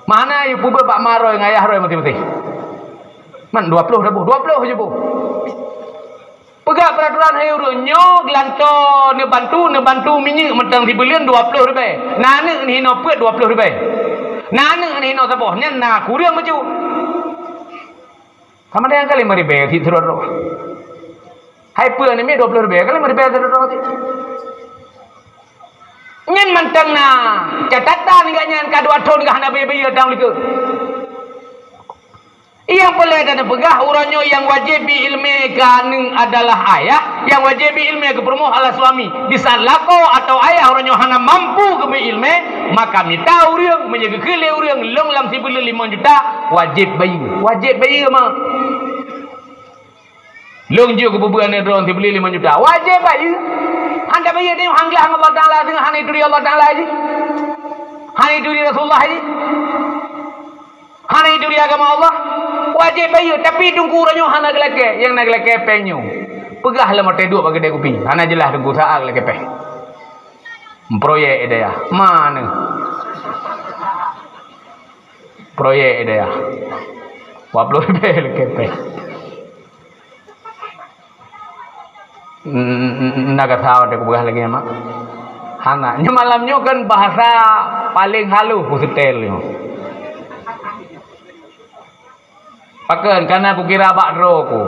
Meuhana yue peubeuet bak ma roe ngon ayah roe maséng-maséng. Man dua ploh taboh, dua ploh je boh. Peugah peuraturan hai ureueng nyoe geulantoe neubantu, neubantu minyeuk mantong sibuleuen dua ploh ribèe. Na aneuk neuhinoe peuet dua ploh ribèe. Na aneuk neuhinoe saboh, nyan na kureueng bacut. Sama dengan ka limong ribèe cit sidroe-droe. Hai peue aneuk miet dua ploh ribèe, ka limong ribèe sidroe-droe cit. Nyan mantong na catatan geuh nyan ka dua thon geuh hana bayeue-bayeue tang likot. Nyang peureulèe tapeugah uroe nyoe nyang wajéb bi ileumèe keu aneuk adalah ayah, nyang wajéb bi ileumèe keu peurumoh adalah suami. Di saat lakoe atawa ayah uroe nyoe hana mampu geubri ileumèe, maka mita ureueng, meunyoe geukheun lé ureueng, lôn lam sibuleuen limong juta, wajéb bayeue. Wajéb bayeue, mak. Lôn jeuet keu peubeuet aneuk droe sibuleuen limong juta. Wajéb bayeue. Han tabayeue tanyoe han glah ngon Allah Taala, deungon hana ituri Allah Taala jih. Hana ituri Rasulullah jih. Hana ituri agama Allah. Wajéb bayeue, tapi teungku uroe nyoe hana geulakèe, nyang na geulakèe péng nyoe. Peugah lam watèe duek bak keudè kupi. Hana jeulaih teungku saát geulakèe péng. Proyek i dayah. Mana? Proyek i dayah. Dua ploh ribèe lakèe péng. N-, n-, na gata watèe kupeugah lagèe nyan, mak? Hana. Nyoe malam nyoe kan bahasa paléng halôh kuseutèl nyoe. Pakon, kana kukira bak droe ku.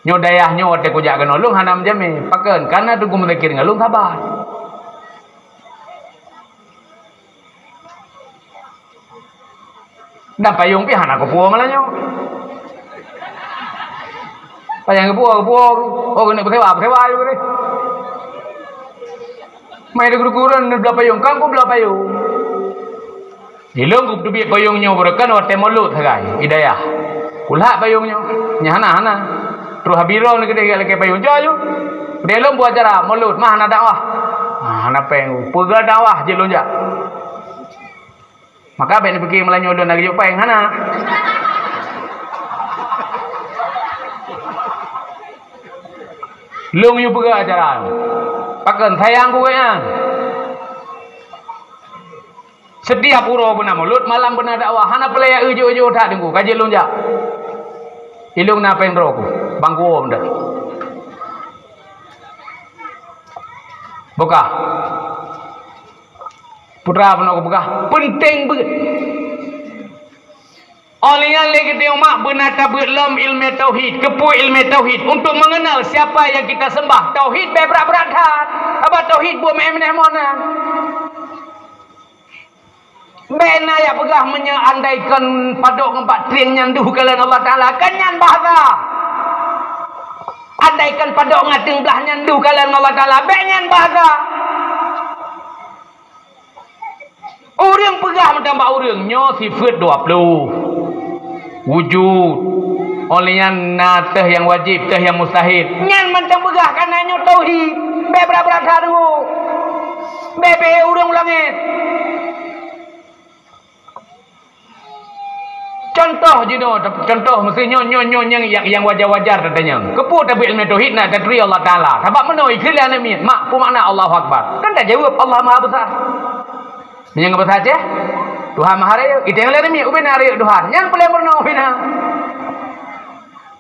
Nyoe dayah nyoe watèe kujak keunoe lôn hana meujamé. Pakon, kana teungku meuzakir ngon lôn saban. Dan payông pih hana kupuwoe malam nyoe. Payông kupuwoe, kupuwoe, oh, keuneuk peusewa, peusewa ju deh. Mai di guru-guru neublah payông, kan kublah payông. Ilôn kuteubiet payông nyoe beureukan watèe mulod sagai, i dayah. Kulhak payông nyoe, nyan hana, hana. Terus habéh droe neuh keudeh lakèe payông, jok ju. Di lôn buet acara mulod, mah hana dakwah. Ah, hana péng, peugah dakwah jeuet lôn jak. Maka bèk neupike meulayeue lôn na geujok péng, hana. Lôn yue peugah acara. Pakon sayang ku gobnyan. Setiap uroe beuna mulod, malam beuna dakwah, hana peulaya eu jok-jok that teungku, ka jeuet lôn jak. Ilôn na péng droe ku, bang kuwoe meudah. Bukah. Putra peunoh kupeugah, peunteng beuet. Óh lheueh nyan lé geutanyoe mak beuna tabeuet lom ileumèe tauhid. Keupeue ileumèe tauhid? Untuk mengenal siapa yang kita sembah. Tauhid bèk brat-brat that. Haba tauhid buet meu'èn meu'èn mona. Bèk na jak peugah meunyoe andaikan padok ngon batrieng nyan deuh kalon Allah Taala, kan nyan bahasa. Andaikan padok ngon ateueng blah nyan deuh kalon Allah Taala, bèk nyan bahasa. Ureueng peugah mantong bak ureueng, nyoe sifeuet dua ploh. Wujud. Óh lheueh nyan na teuh nyang wajéb, teuh nyang mustahil. Nyan mantong peugah kana nyoe tauhid. Bèk brat-brat that teungku. Bèk pih ureueng u langèt. Contoh jinoe, contoh meusi nyoe, nyoe, nyoe nyang, nyang, nyang wajar-wajar tatanyong. Keupeue tabeuet ileumèe tauhid na taturi Allah Taala? Sabab meunoe ikheun lé aneuk miet, "Mak, peue makna Allahu Akbar?" Kan tajaweueb, "Allah Maha Besar." Nyang bahasa Aceh, "Tuhan Maha Rayeuk." Iténg lé aneuk miet, "Ubé na rayeuk Tuhan." Nyan peuleueh meurunoe ubé na.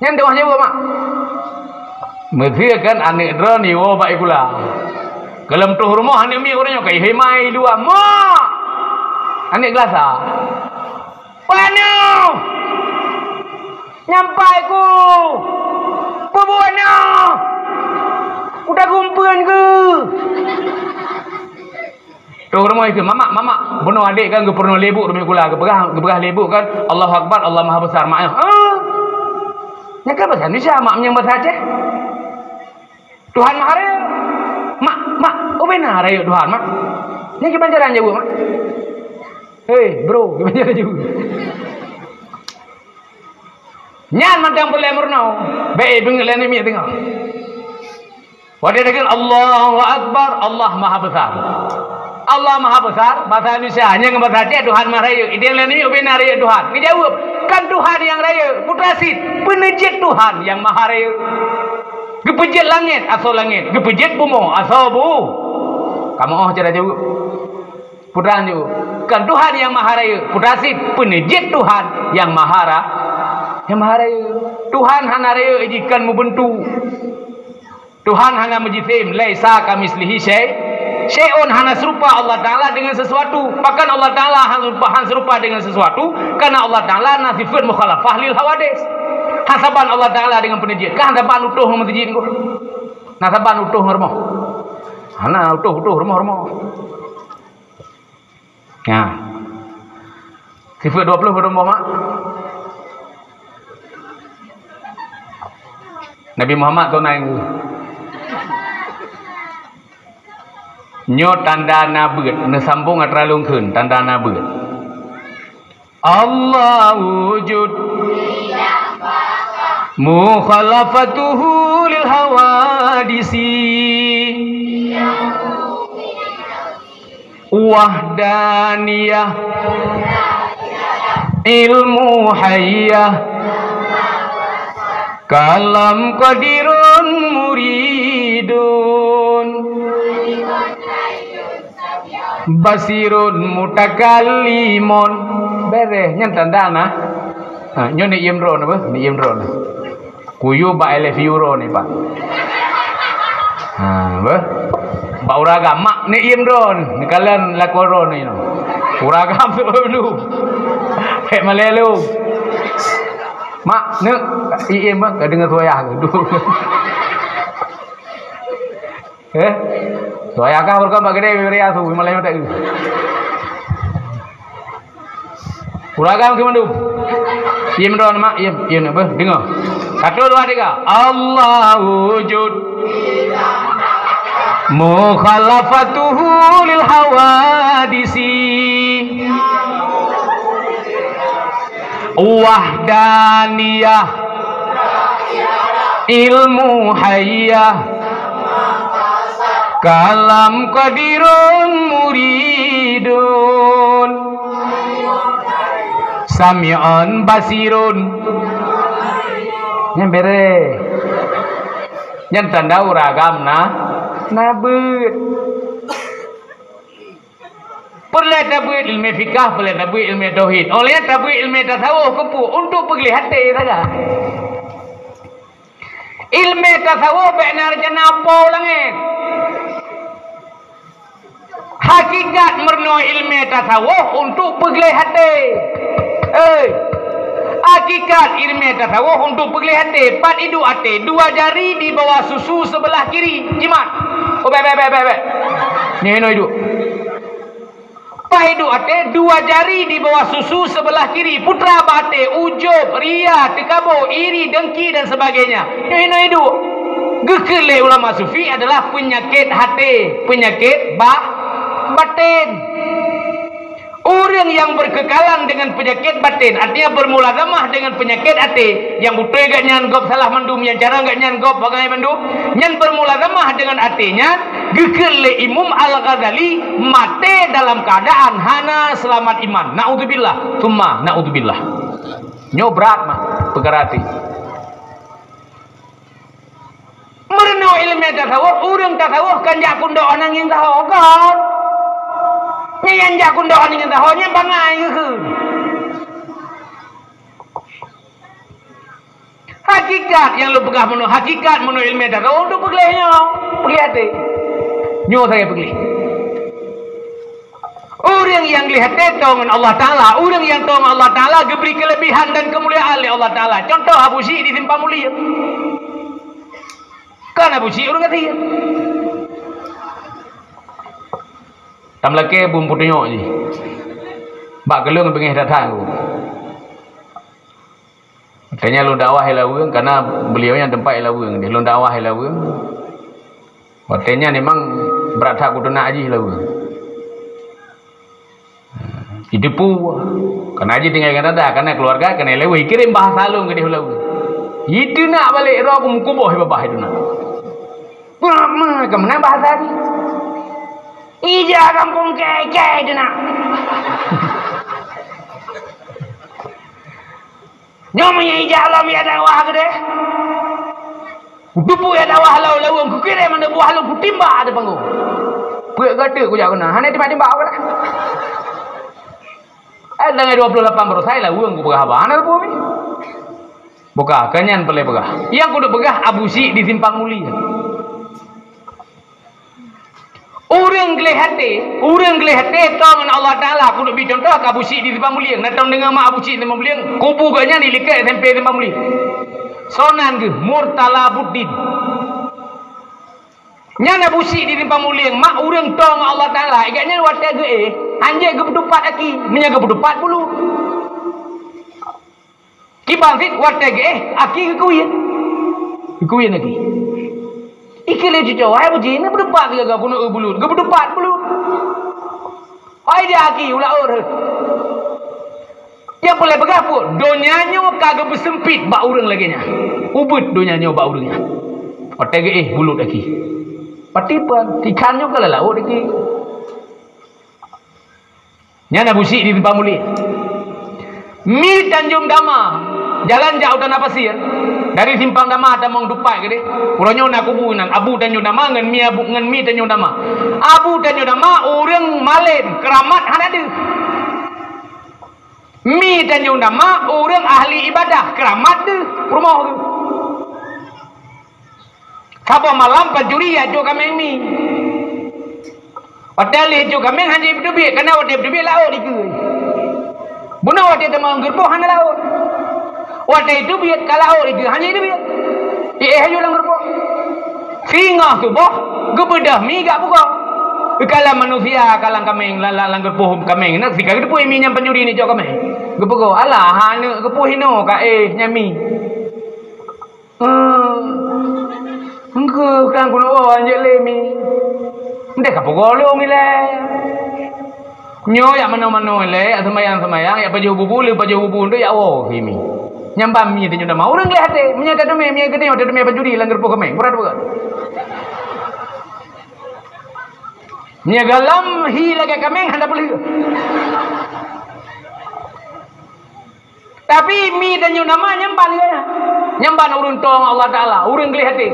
Nyan doh nyoe, Mak. Meuseu kan aneuk droeneuh nyoe bak sikula. Gohlom troh rumoh aneuk miet uroe nyoe ka ihôi mai luwa, "Mak!" Aneuk geulasa. "Pane?" "Nyampai ku." "Peue buet na?" "Kuda gumpeuen keu." Troh rumoh ikheun, "Mamak, mamak, bunoe adék kan geupeurunoe lé bôk rumoh sikula, geupeugah, geupeugah lé bôk kan, Allahu Akbar, Allah Maha Besar, mak." "Ah." Nyan kan bahasa Indonesia, mak, nyang bahasa Aceh. "Tuhan Maha Rayeuk." "Mak, mak, ubé na rayeuk Tuhan, mak." Nyan kiban cara jaweueb, mak. "Hei, bro," kiban cara jaweueb. Nyan mantong peuleueh meurunoe. Bèk beungéh lé aneuk miet teungoh. Watèe takheun Allahu Akbar, Allah Maha Besar. Allah Maha Besar, bahasa Indonesia, nyang bahasa Aceh Tuhan Maha Rayeuk. Iténg lé aneuk miet ubé na rayeuk Tuhan. Geujaweueb, "Kan Tuhan nyang rayeuk, putra cit, peue neujeuet Tuhan nyang Maha Rayeuk. Geupeujeuet langèt, asoe langèt, geupeujeuet bumoe, asoe bu." Kamoe óh cara jaweueb. Putra nyoe, "Kan Tuhan nyang Maha Rayeuk, putra cit, peue neujeuet Tuhan nyang Maha Ra-, nyang Maha Rayeuk." Tuhan hana rayeuk jih, kon meubeuntuk. Tuhan hana meujisém, "Laisa kamitslihi syai-, syai'un," hana seurupa Allah Taala deungon sesuatu. Pakon Allah Taala hana seurupa, hana seurupa deungon sesuatu? Karena Allah Taala na sifeuet mukhalafah lil hawadis. Hana saban Allah Taala deungon peuneujeuet. Kan hana saban utôh ngon meuseujid nyoe. Hana saban utôh ngon rumoh. Hana utôh-utôh rumoh-rumoh. Nyan. Sifeuet dua ploh padum boh, mak? Nabi Muhammad tu naeng. Nyoe tanda na beuet, neusambong atra lôn kheun, tanda na beuet. Allah wujud. Mukhalafatuhu lil hawadisi. Wahdaniyah, ilmu hayyah, kalam qadirun muridun, basirun mutakallimun. Beres, nyan tanda na. Ha, nyoe ni Imron apa? Ni Imron. Kuyue bak I love you droe ni, Pak. Ha, beh. Bak uragam, mak ni iem droe ni, kalon lakoe droe ni. Uragam tu dulu. Pek malèe lu. Mak, neuk, iem bah, ka deungoe suara tu. Eh? Soe nyang ka beureugueng bak keudè bri asu, malam nyoe tak eu. Uragam keu mandum. Iem droe mak, iem, iem beuh, deungoe. Satu, dua, tiga. Allah wujud. Mukhalafatuhu lil hawadisi. Wahdaniyah. Ilmu hayyah. Kalam qadirun muridun. Sami'un basirun. Nyan beres. Nyan tanda uragam na, na beuet. Peureulèe tabeuet ileumèe fikah, peureulèe tabeuet ileumèe tauhid. Óh lheueh tabeuet ileumèe tasawuf keupeue? Untuk peugleh até sagai. Ileumèe tasawuf bèk na rencana po langèt. Hak Hakikat meurunoe ileumèe tasawuf untuk peugleh até. Eh, hakikat ileumèe tasawuf untuk peugleh até. Pat iduek até, dua jari di bawah susu sebelah kiri. Jimat. Oh, bèk, bèk, bèk, bèk, bèk. Nyoe, nyoe iduek. Pat iduek até, dua jari di bawah susu sebelah kiri. Putra bak até, ujub, ria, teukabô, iri, dengki dan sebagainya. Nyoe, nyoe iduek. Geukheun lé ulama sufi adalah peunyakét até, peunyakét ba-, batin. Ureuëng nyang berkekalan dengan penyakit batin, artinya bermulazamah dengan penyakit até, nyang beutôi gobnyan gob salah mandum, nyang carông gobnyan gob bangai mandum, nyan bermulazamah dengan até nyan, geukheun lé Imam Al-Ghazali maté dalam keadaan hana selamat iman. Naudzubillah, tsumma naudzubillah. Nyoe brat mah peukara até. Meurunoe ileumèe tasawuf, ureuëng tasawuf kan jak keu ndoe aneuëk nyang saho kon. Nyan nyang jak keu ndoe aneuëk nyang saho nyan bangai geukheun. Hakikat nyang lôn peugah meunoe, hakikat meurunoe ileumèe tasawuf untuk peugleh nyoe, peugleh até. Nyoe sagai peugleh. Ureuëng nyang gleh até tô ngon Allah Taala, ureuëng nyang tô ngon Allah Taala geubri keuleubehan dan keumuliaan lé Allah Taala. Contoh Abu Syik di Simpang Mulia. Kan Abu Syik ureuëng gasien. Tameulakée bun peutunyok jih. Bak keulong beungéh that-that. Makanya lôn dakwah i Laweueng, karena beliau nyan teumpat i Laweueng, di lôn dakwah i Laweueng. Watée nyan memang brat that kuteunak jih i Laweueng. Jiteupeue, karena jih tinggai ngon dada, karena keluarga keuneuk i Laweueng, kirém bahasa lôn keudeh u Laweueng. Jiteunak balek, roh ku meukuboh i babah jiteunak. Peue ma, keumeunang bahasa jih? Ija gampông kèe-kèe jiteunak. Nyoe meunyoe ija lom ya dakwah keudeh. Kuteupue ya dakwah lau laweueng, kukirém aneuk buah lôn, kutimbak di panggong. Peuet gata kujak keunan, hana timbak-timbak aku dah. Eh, dengan dua puluh lapan baroesa i Laweueng kupeugah haba, hana teupeu mi. Buka, keu nyan peureulée peugah. Nyang kuduek peugah Abu Syik di Simpang Mulia. Ureuëng gleh até, ureuëng gleh até tô ngon Allah Taala. Kuduek bri contoh keu Abu Syik di Simpang Mulia. Na tô deungoe mak Abu Syik di Simpang Mulia, kubu gobnyan di likot S M P Simpang Mulia. Soe nan geuh? Murtala Buddin. Nyan Abu Syik di Simpang Mulia, mak ureuëng tô ngon Allah Taala. Gobnyan watée geuéh, hanjeuet geupeutupat aki, meunyoe geupeutupat bulut. Kiban cit watée geuéh, aki geukeuwien. Geukeuwien aki. Ikeu lé cucoe, wahai Abu Syik, na peutupat sigaga keuneuk bulut, geupeutupat bulut. Hai dia aki, ulah ur. Nyang peureulée peugah peue? Donya nyoe ka geupeuseumpit bak ureuëng lagée nyan. Ubit donya nyoe bak ureuëng nyan. Watée geuéh bulut aki. Pati pun, ikan nyoe ka lalawot aki. Nyan Abu Syik di Simpang Mulia. Mi Tanjong Dama, jalan jak u Tanah Pasir, dari Simpang Dama tamong tupat keudeh. Uroe nyoe na kubu nan, Abu Tanjong Dama ngon Mi Abu, ngon Mi Tanjong Dama. Abu Tanjong Dama ureuëng malem, keuramat hana deuh. Mi Tanjong Dama ureuëng ahli ibadah, keuramat deuh, peurumoh geuh. Saboh malam pancuri jak cok kaméng mi. Watée lheueh cok kaméng hana jiteubiet, karna watée jiteubiet laôt dikeue. Bunoe watée teuma lam geureupoh hana laôt. Watée jiteubiet ka laôt dikeue hana jiteubiet. Jiéh aju lam geureupoh. Singoh suboh geubeudôh mi jak pugoe. Ka lam manusia, ka lam kaméng, lam, lam, lam geureupoh kaméng. Nak sika geuteupeue mi nyang pancuri ni cok kaméng. Geupugoe, alah, aneuk geupoh inoe ka éh nyan mi. Engkeu kang keunoe woe anjeuk lé mi. Ndeh ka pugoe lôn ilée. Nyoe yak manoe-manoe ilée, yak seumayang-seumayang, yak pajoh bubu, lheueh pajoh bubu ndoe yak woe keu mi. Nyang ban mi tanyoe dama. Ureuëng gleh até, meunyoe tateumé, meunyoe geutanyoe tateumé pancuri lam geureupoh kaméng. Berat, berat. Meunyoe gohlom hi lagée kaméng hana peulheueh. Tapi mi tanyoe dama nyan ban gaya. Nyan ban ureuëng tô ngon Allah Taala, ureuëng gleh até.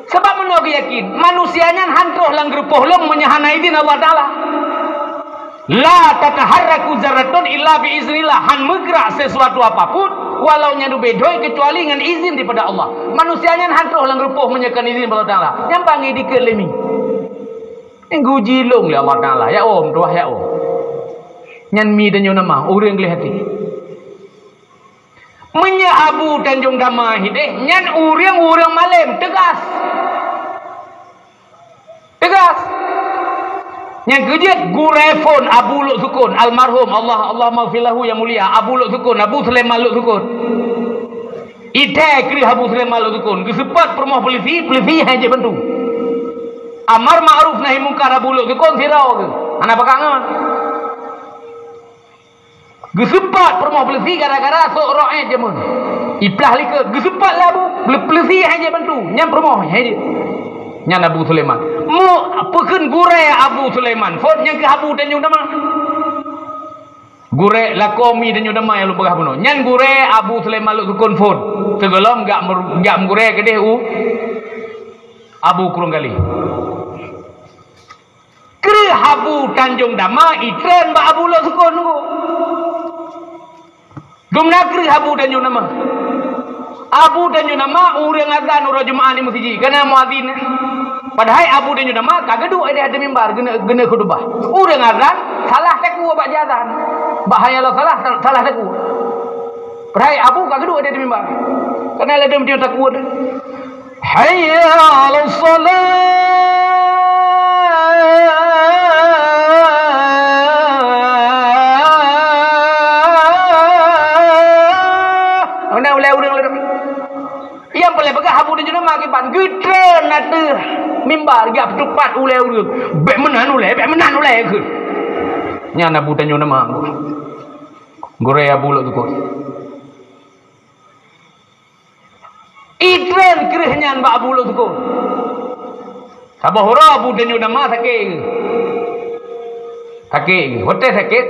Sabab meunoe geuyakin, manusia nyan han troh lam geureupoh lom meunyoe hana idhin Allah Taala. La tataharraku zarratun illa bi iznillah. Han meugrak sesuatu apapun, walau nyan ubé doi, keucuali ngon izin daripada Allah. Manusia nyan han troh lam geureupoh meunyoe kon izin Allah Taala. Nyan ban geudikeue lé mi. Nyang geuji lôn lé Allah Taala, ya oh, meutuah ya oh. Nyan mi tanyoe nama, ureuëng gleh até. Meunyoe Abu Tanjong Dama hideh, nyan ureuëng-ureuëng malém, teugas. Teugas. Nyang keujeuet gurée phon Abu Luk Sukon, almarhum, Allah, Allah maghfir lahu yang mulia, Abu Luk Sukon, Abu Sulaiman Luk Sukon. Ithée kreueh Abu Sulaiman Luk Sukon, geuseupôt peurumoh peulisi, peulisi hai jeuet bantu. Amar ma'ruf nahi mungkar Abu Luk Sukon sidroe geuh. Hana pakat ngon. Geuseupôt peurumoh peulisi gara-gara sôk roh éh jameun. Iplah likot, geuseupôt lé Abu, peulisi hai jeuet bantu, nyan peurumoh hai jeuet. Nyan Abu Sulaiman. Mu peukheun gurée Abu Sulaiman, phon nyang keu Abu Tanjong Dama. Gurée lakoe mi Tanjong Dama nyang lôn peugah bunoe. Nyan gurée Abu Sulaiman Luk Sukon phon. Sigohlom gak mer-, gak meugurée keudeh u Abu Krueng Galeh. Kreueh Abu Tanjong Dama itreun bak Abu Luk Sukon nunggu. Dumna kreueh Abu Tanjong Dama. Abu Tanjong Dama ureuëng azan uroe Jumaat di meuseujid, kana muazin. Padahai Abu Tanjong Dama ka geuduek di ateueh mimbar geuneuk, geuneuk khutubah. Ureuëng azan salah takue bak jiazan. Bak hayya 'alas shalah salah takue. Padahai Abu ka geuduek di ateueh mimbar. Kana ladom dia takue. Hayya 'alas shalah. Mana ulai ureuëng lalu? Nyang paléng peugah Abu Tanjong Dama kiban geutreun ateueh mimbar geupeutupat ulai ureuëng. Bék meunan ulai, bék meunan ulai kheun. Nyan Abu Tanjong Dama. Gurée Abu Luk Sukon. Itreun kreueh nyan bak Abu Luk Sukon. Saboh uroe Abu Tanjong Dama sakét. Sakét. Watée sakét,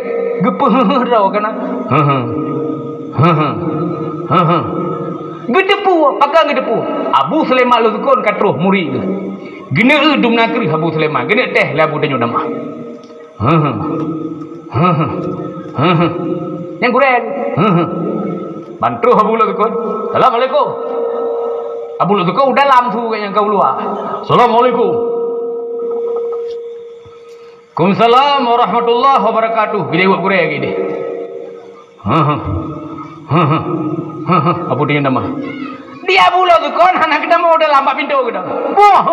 geupeuheuh droe kana. Heuh. Heuh. Heuh. Geuteupeue, pakon geuteupeue? Abu Sulaiman Luk Sukon ka troh murit geuh. Geuneuk eu dumna kreueh Abu Sulaiman, geuneuk teh lé Abu Tanjong Dama. Heuh. Heuh. Heuh. Nyang gurée. Heuh. Ban troh Abu Luk Sukon. Assalamualaikum. Abu Luk Sukon u dalam su nyang ka u luwa. Assalamualaikum. Waalaikumsalam warahmatullahi wabarakatuh. Bila buat gurée lagi deh. Heuh. Heuh. Heuh. Abu Tanjong Dama. Di Abu Luk Sukon hana keudamô u dalam bak pintoe keudamô. Boh.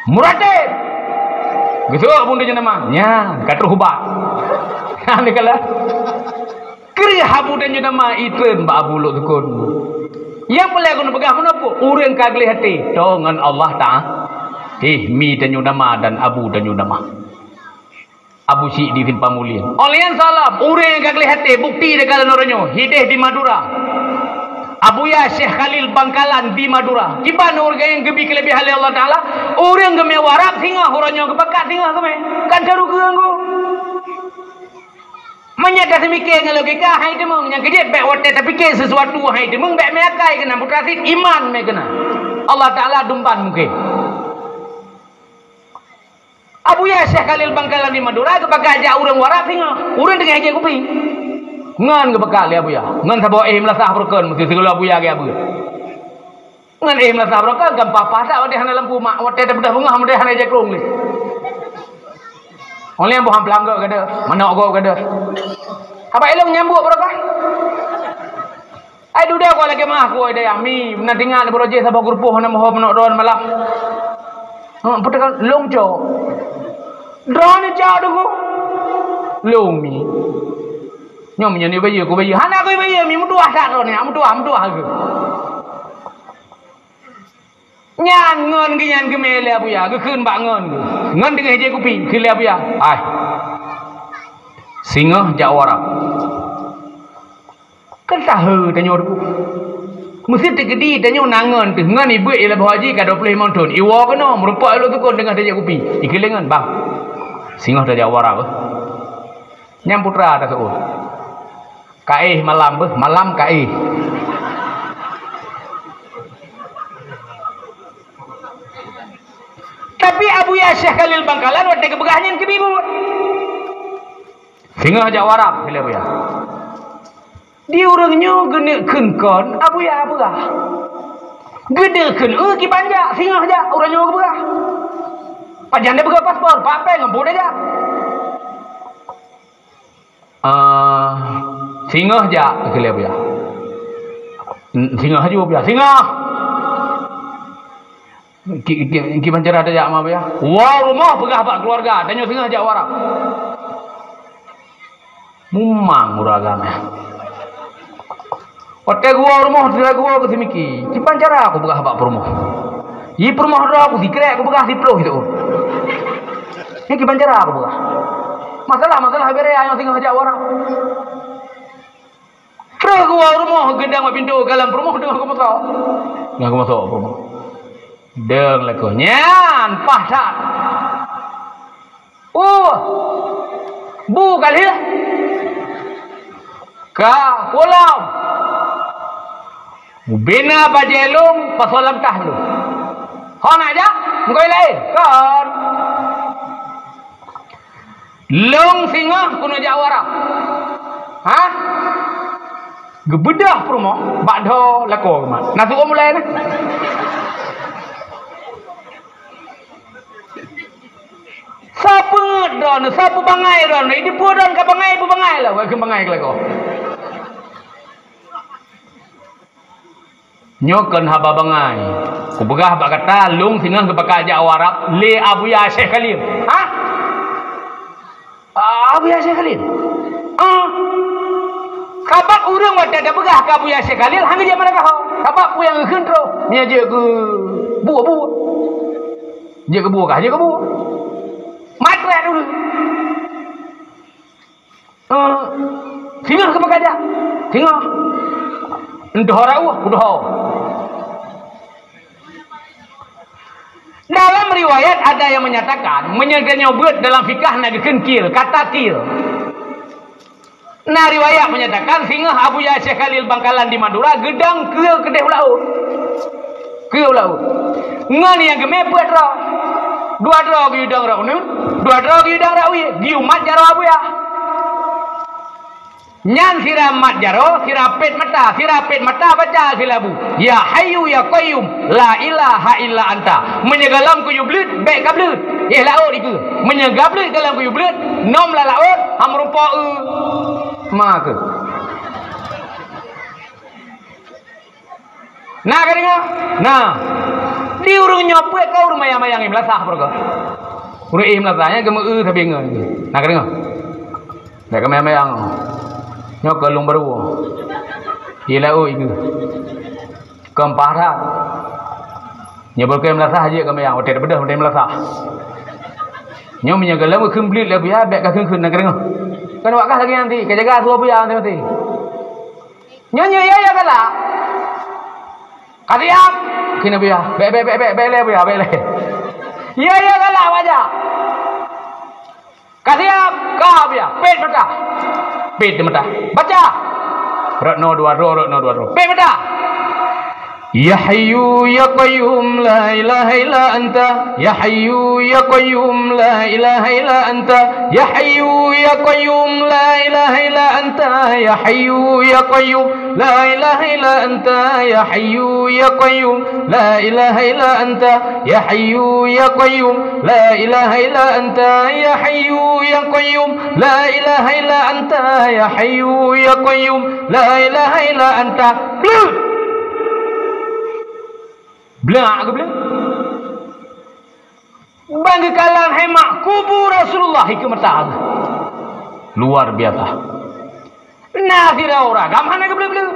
Muratéb. Geuseuôt Abu Tanjong Dama. Nyan, ka troh ubak. Nyan dikala. Kreueh Abu Tanjong Dama itreun bak Abu Luk Sukon. Nyang paléng keuneuk peugah meunoe peue? Ureuëng ka gleh até. Toe ngon Allah Taala. Heh, mi Tanjong Dama dan Abu Tanjong Dama. Abu Syik di Simpang Mulia. Óh lheueh nyan salam, ureuëng nyang ka gleh até, bukti teuka lé uroe nyoe, hideh di Madura. Abuya Syekh Khalil Bangkalan di Madura. Kiban ureuëng nyang geubi keuleubehan lé Allah Taala, ureuëng geumé warab singoh, uroe nyoe geupakat singoh geumé. Kan caru keu anggô. Meunyoe taseumiké ngon logika, hai teumeung, nyang keujeuet bék watée tapike sesuatu, hai teumeung, bék mé akai keunan, putra cit iman mé keunan. Allah Taala dumban mungken. Abuya Syekh Khalil Bangkalan di Madura geupakat jak ureuëng warab singoh. Ureuëng teungoh ijép kupi. Ngon geupakat lé Abuya. Ngon saboh éh meulasah beureukeun meusti sigohlom Abuya geujak beuet. Ngon éh meulasah beureukeun kan papa that watée hana lampu mak, watée teupeugah beungoh, watée hana ijép krông lé. Óh lheueh boh han peulanggeuk gada, manok gob gada. Haba ilong nyambuk beureukeun. Ai dudoe ko lagée meuah kuwoe dayah mi, na tingat baroe jih saboh geurupoh na moho manok droe malam. Heh, peutekan long cok. Droe ni cok deungoe. Long mi. Nyoe meunyoe ni bayeue ku bayeue. Hana ku bayeue mi, meutuah that droe ni, meutuah, meutuah geuh. Nyan ngon geuh nyan geumé lé Abuya, geukheun bak ngon geuh. Ngon teungoh ijép kupi, kheun lé Abuya. Ai. Singoh jak warab. Kan sahe tanyoe tu. Meusti teukeudi tanyoe na ngon teuh, ngon ibeuet ilée boh haji ka dua puluh limong thon. Iwoe keunoe, meurumpok ilée tukon teungoh tajak kupi. Ikheun lé ngon, "Bang, singoh tajak warab, eh." Nyang putra taseuôt. Ka éh malam beuh, malam ka éh. Tapi Abuya Syekh Khalil Bangkalan watée geupeugah nyan keubiet. Singoh jak warab, kheun lé Abuya. Di ureuëng nyoe geuneuk kheun kon, Abuya peugah. Geuneuk kheun, "Eu, kiban jak, singoh jak," ureuëng nyoe geupeugah. Pajan dia peugah paspor, Pak Peng ngon Pu Dayah. Ah, singoh jak, keu lé Buya. Singoh aju, Buya. Singoh. Ki, ki, ki, kiban cara tajak ma, Buya? Woe rumoh peugah bak keuluwarga, tanyoe singoh jak u Arab. Mumang ureueng agam nyan. Watèe geuwoe rumoh, sira geuwoe keu simiki, kiban cara kupeugah bak peurumoh. Ji peurumoh droe kusikrek kupeugah siplôh itu. Nyan kiban cara kupeugah. Masalah-masalah bèrèh nyang singoh jak u Arab. Troh geuwoe rumoh geudang bak pintoe, kalon peurumoh deungoe geumeusoe. Deungoe geumeusoe peurumoh. Deueng lakoe nyan paih that. Oh, bu ka lheueh. Ka pulang. Ubena bajèe lôn pasoe lam tah lôn. Ho na jak? Meugoe laén? Kon. Lôn singoh keuneuk jak u Arab. Hah? Geubeudôh peurumoh bak dho lakoe geumat. Na su'um ulèe na. Sapeue ngeut droeneuh, sapeue bangai droeneuh, dipeue droeneuh ka bangai, peubangai lah, wah, keu bangai keu lakoe. Nyoe kon haba bangai. Kupeugah bak gata, lôn singoh geupaka jak u Arab lé Abuya Syekh Khalil. Hah? Abuya Syekh Khalil? Ah. Sabab ureueng watèe tapeugah keu Abuya Syekh Khalil, hana geujak madrasah. Sabab peue nyang geukheun troh, meunyo jeuet keu bu, bu. Jeuet keu bu kah, jeuet keu bu. Matre dulu. Eh, singoh keupeue kajak? Singoh. Entah rauh, kudoh. Dalam riwayat ada yang menyatakan, meunyoe tanyoe beuet dalam fikah na geukheun kil, kata kil. Na riwayat menyatakan, singoh Abuya Syekh Khalil Bangkalan di Madura geudong keue keudeh u laôt. Keue u laôt. Ngon nyang geumè peuet droe. Dua droe geuyue dong rot uneuen, dua droe geuyue dong rot wie, geuyue mat jaroe Abuya. Nyan sira mat jaroe, sira pet mata, sira pet mata baca keu labu, "Ya Hayyu Ya Qayyum, la ilaha illa anta." Meunyoe gohlom kuyue bleuet, bèk kableuet, éh laôt dikeue. Meunyoe gableuet gohlom kuyue bleuet, nom lam laôt, han meurumpok eu ma keuh. Na kadeungoe? Na. Di ureueng nyoe peuet ka ureueng mayang-mayang ié meulasah peureulèe. Ureueng ié meulasah nyan geumeu-eu sabe ngon. Na kadeungoe? Bèk keumayang-mayang. Nyoe keu lôn barô. Ié laôt ié geuh. Keu paih that. Nyoe bukon meulasah jeuet keumayang, watèe teupeudeuh watèe meulasah. Nyoe meunyoe gohlom geukheun bleuet lé Abuya, bèk kakheun-kheun na kadeungoe. Kan awak kah lagèe nyan ti, kajaga su Abuya maté-maté. Nyoe, nyoe, ya, ya, galak. Ka siap. Kheun Abuya. Bèk, bèk, bèk, bèk, bèk lé Abuya, bèk lé. Ya, ya, galak, baca. Ka siap. Ka Abuya. Pet mata. Pet mata. Baca. Rot noe dua droe, rot noe dua droe. Pet mata. Ya Hayyu Ya Qayyum la ilaha illa anta. Ya Hayyu Ya Qayyum la ilaha illa anta. Ya Hayyu Ya Qayyum la ilaha illa anta. Ya Hayyu Ya Qayyum la ilaha illa anta. Ya Hayyu Ya Qayyum la ilaha illa anta. Ya Hayyu Ya Qayyum la ilaha illa anta. Ya Hayyu Ya Qayyum la ilaha illa anta. Ya Hayyu Ya Qayyum la ilaha illa anta. Bleuet! Blak geubleuet. Ban geukalon hai mak kubu Rasulullah ikeue mata geuh. Luar biasa. Na sidroe ureueng agam hana geubleuet-bleuet.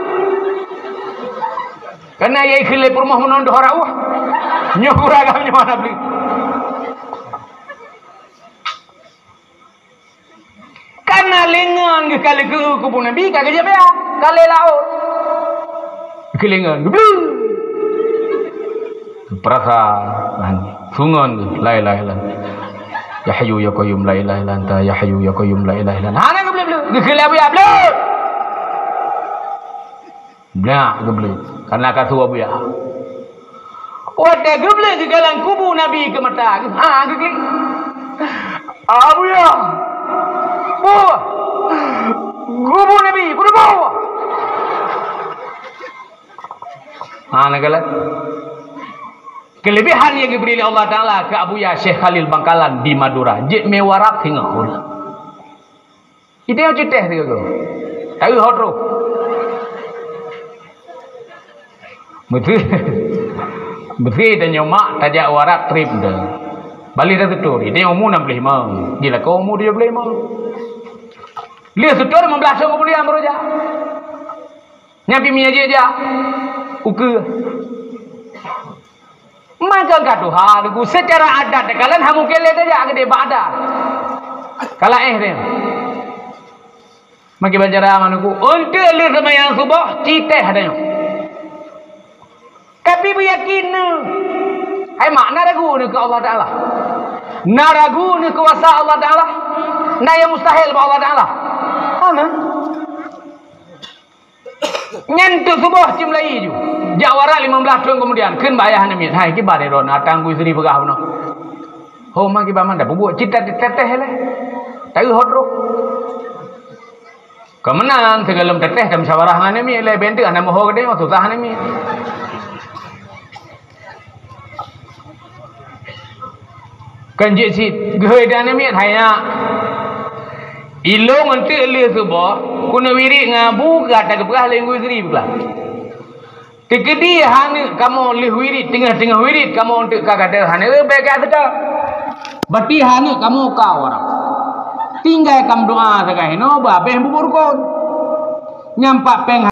Karena yai kheun lé peurumoh meunoe dua rauh. Nyoe ureueng agam nyoe hana bleuet. Kana lingon geuh ka lheueh kubu Nabi ka geujak biaya, ka lheueh laôt. Keu lingon geuh bleuet. Peurasa, su ngon geuh, la ilaha illallah. Ya Hayyu Ya Qayyum la ilaha illa anta, Ya Hayyu Ya Qayyum la ilaha illa anta. Hana geubleuet-bleuet, geukheun lé Abuya bleuet. Blak geubleuet, karena ka su Abuya. Watèe geubleuet geukalon kubu Nabi ikeue mata geuh, ha geuklik. Abuya! Buya! Kubu Nabi, kubu! Ha na galak. Keuleubiehan nyang geubri lé Allah Taala keu Abuya Syekh Khalil Bangkalan di Madura, jeuet mé warab singoh ureueng. Ide nyang ceuteh sigoe. Taeu ho troh. Beutôi. Beutôi tanyoe mak tajak warab treb tu. Balik dah tutur. Ide nyang umu enam puluh lima. Gila kau umu tujuh puluh lima. Lheueh tutur lima belas tahun kemudian baru jak. Nyan pih meunyo jijak ukeue. Maka ka tuha Teungku, secara adat takalon hana mungken lé tajak keudeh bak adat. Ka laén deh. Maka bancara Teungku, eunteuk lheueh seumayang suboh, ci teh tanyoe. Tapi beuyakin neuh. Hai mak, na ragu neuh keu Allah Taala? Na ragu neuh kuasa Allah Taala? Na nyang mustahil bak Allah Taala? Hana. Nyan teuk suboh cit meulayi ju. Jak warab lima belas thon kemudian, kheun bak ayah aneuk miet, "Hai, kiban droeneuh, ata Teungku Yusri peugah bunoe." "Ho, ma kiban mantong, peubuet cit teuteh lé. Taeu ho troh." Ka meunan, sigohlom teuteh, ka musyawarah ngon aneuk miet, lé benteuk hana meuho geutanyoe, susah aneuk miet. Kan jeuet cit, geuhôi dan aneuk miet, "Hai nyak, ilôn eunteuk lheueh suboh, keuneuk wirit ngon Abu, ka gata geupeugah lé Teungku Yusri peugah. Teukeudi aneuk kamoe lheueh wirit, teungoh-teungoh wirit kamoe eunteuk ka gata hana leubeh ka teuka. Berarti aneuk kamoe ka warab. Tinggai kameudoa sagai hinoe, bah abéh bubuet rukon." Nyan pat péng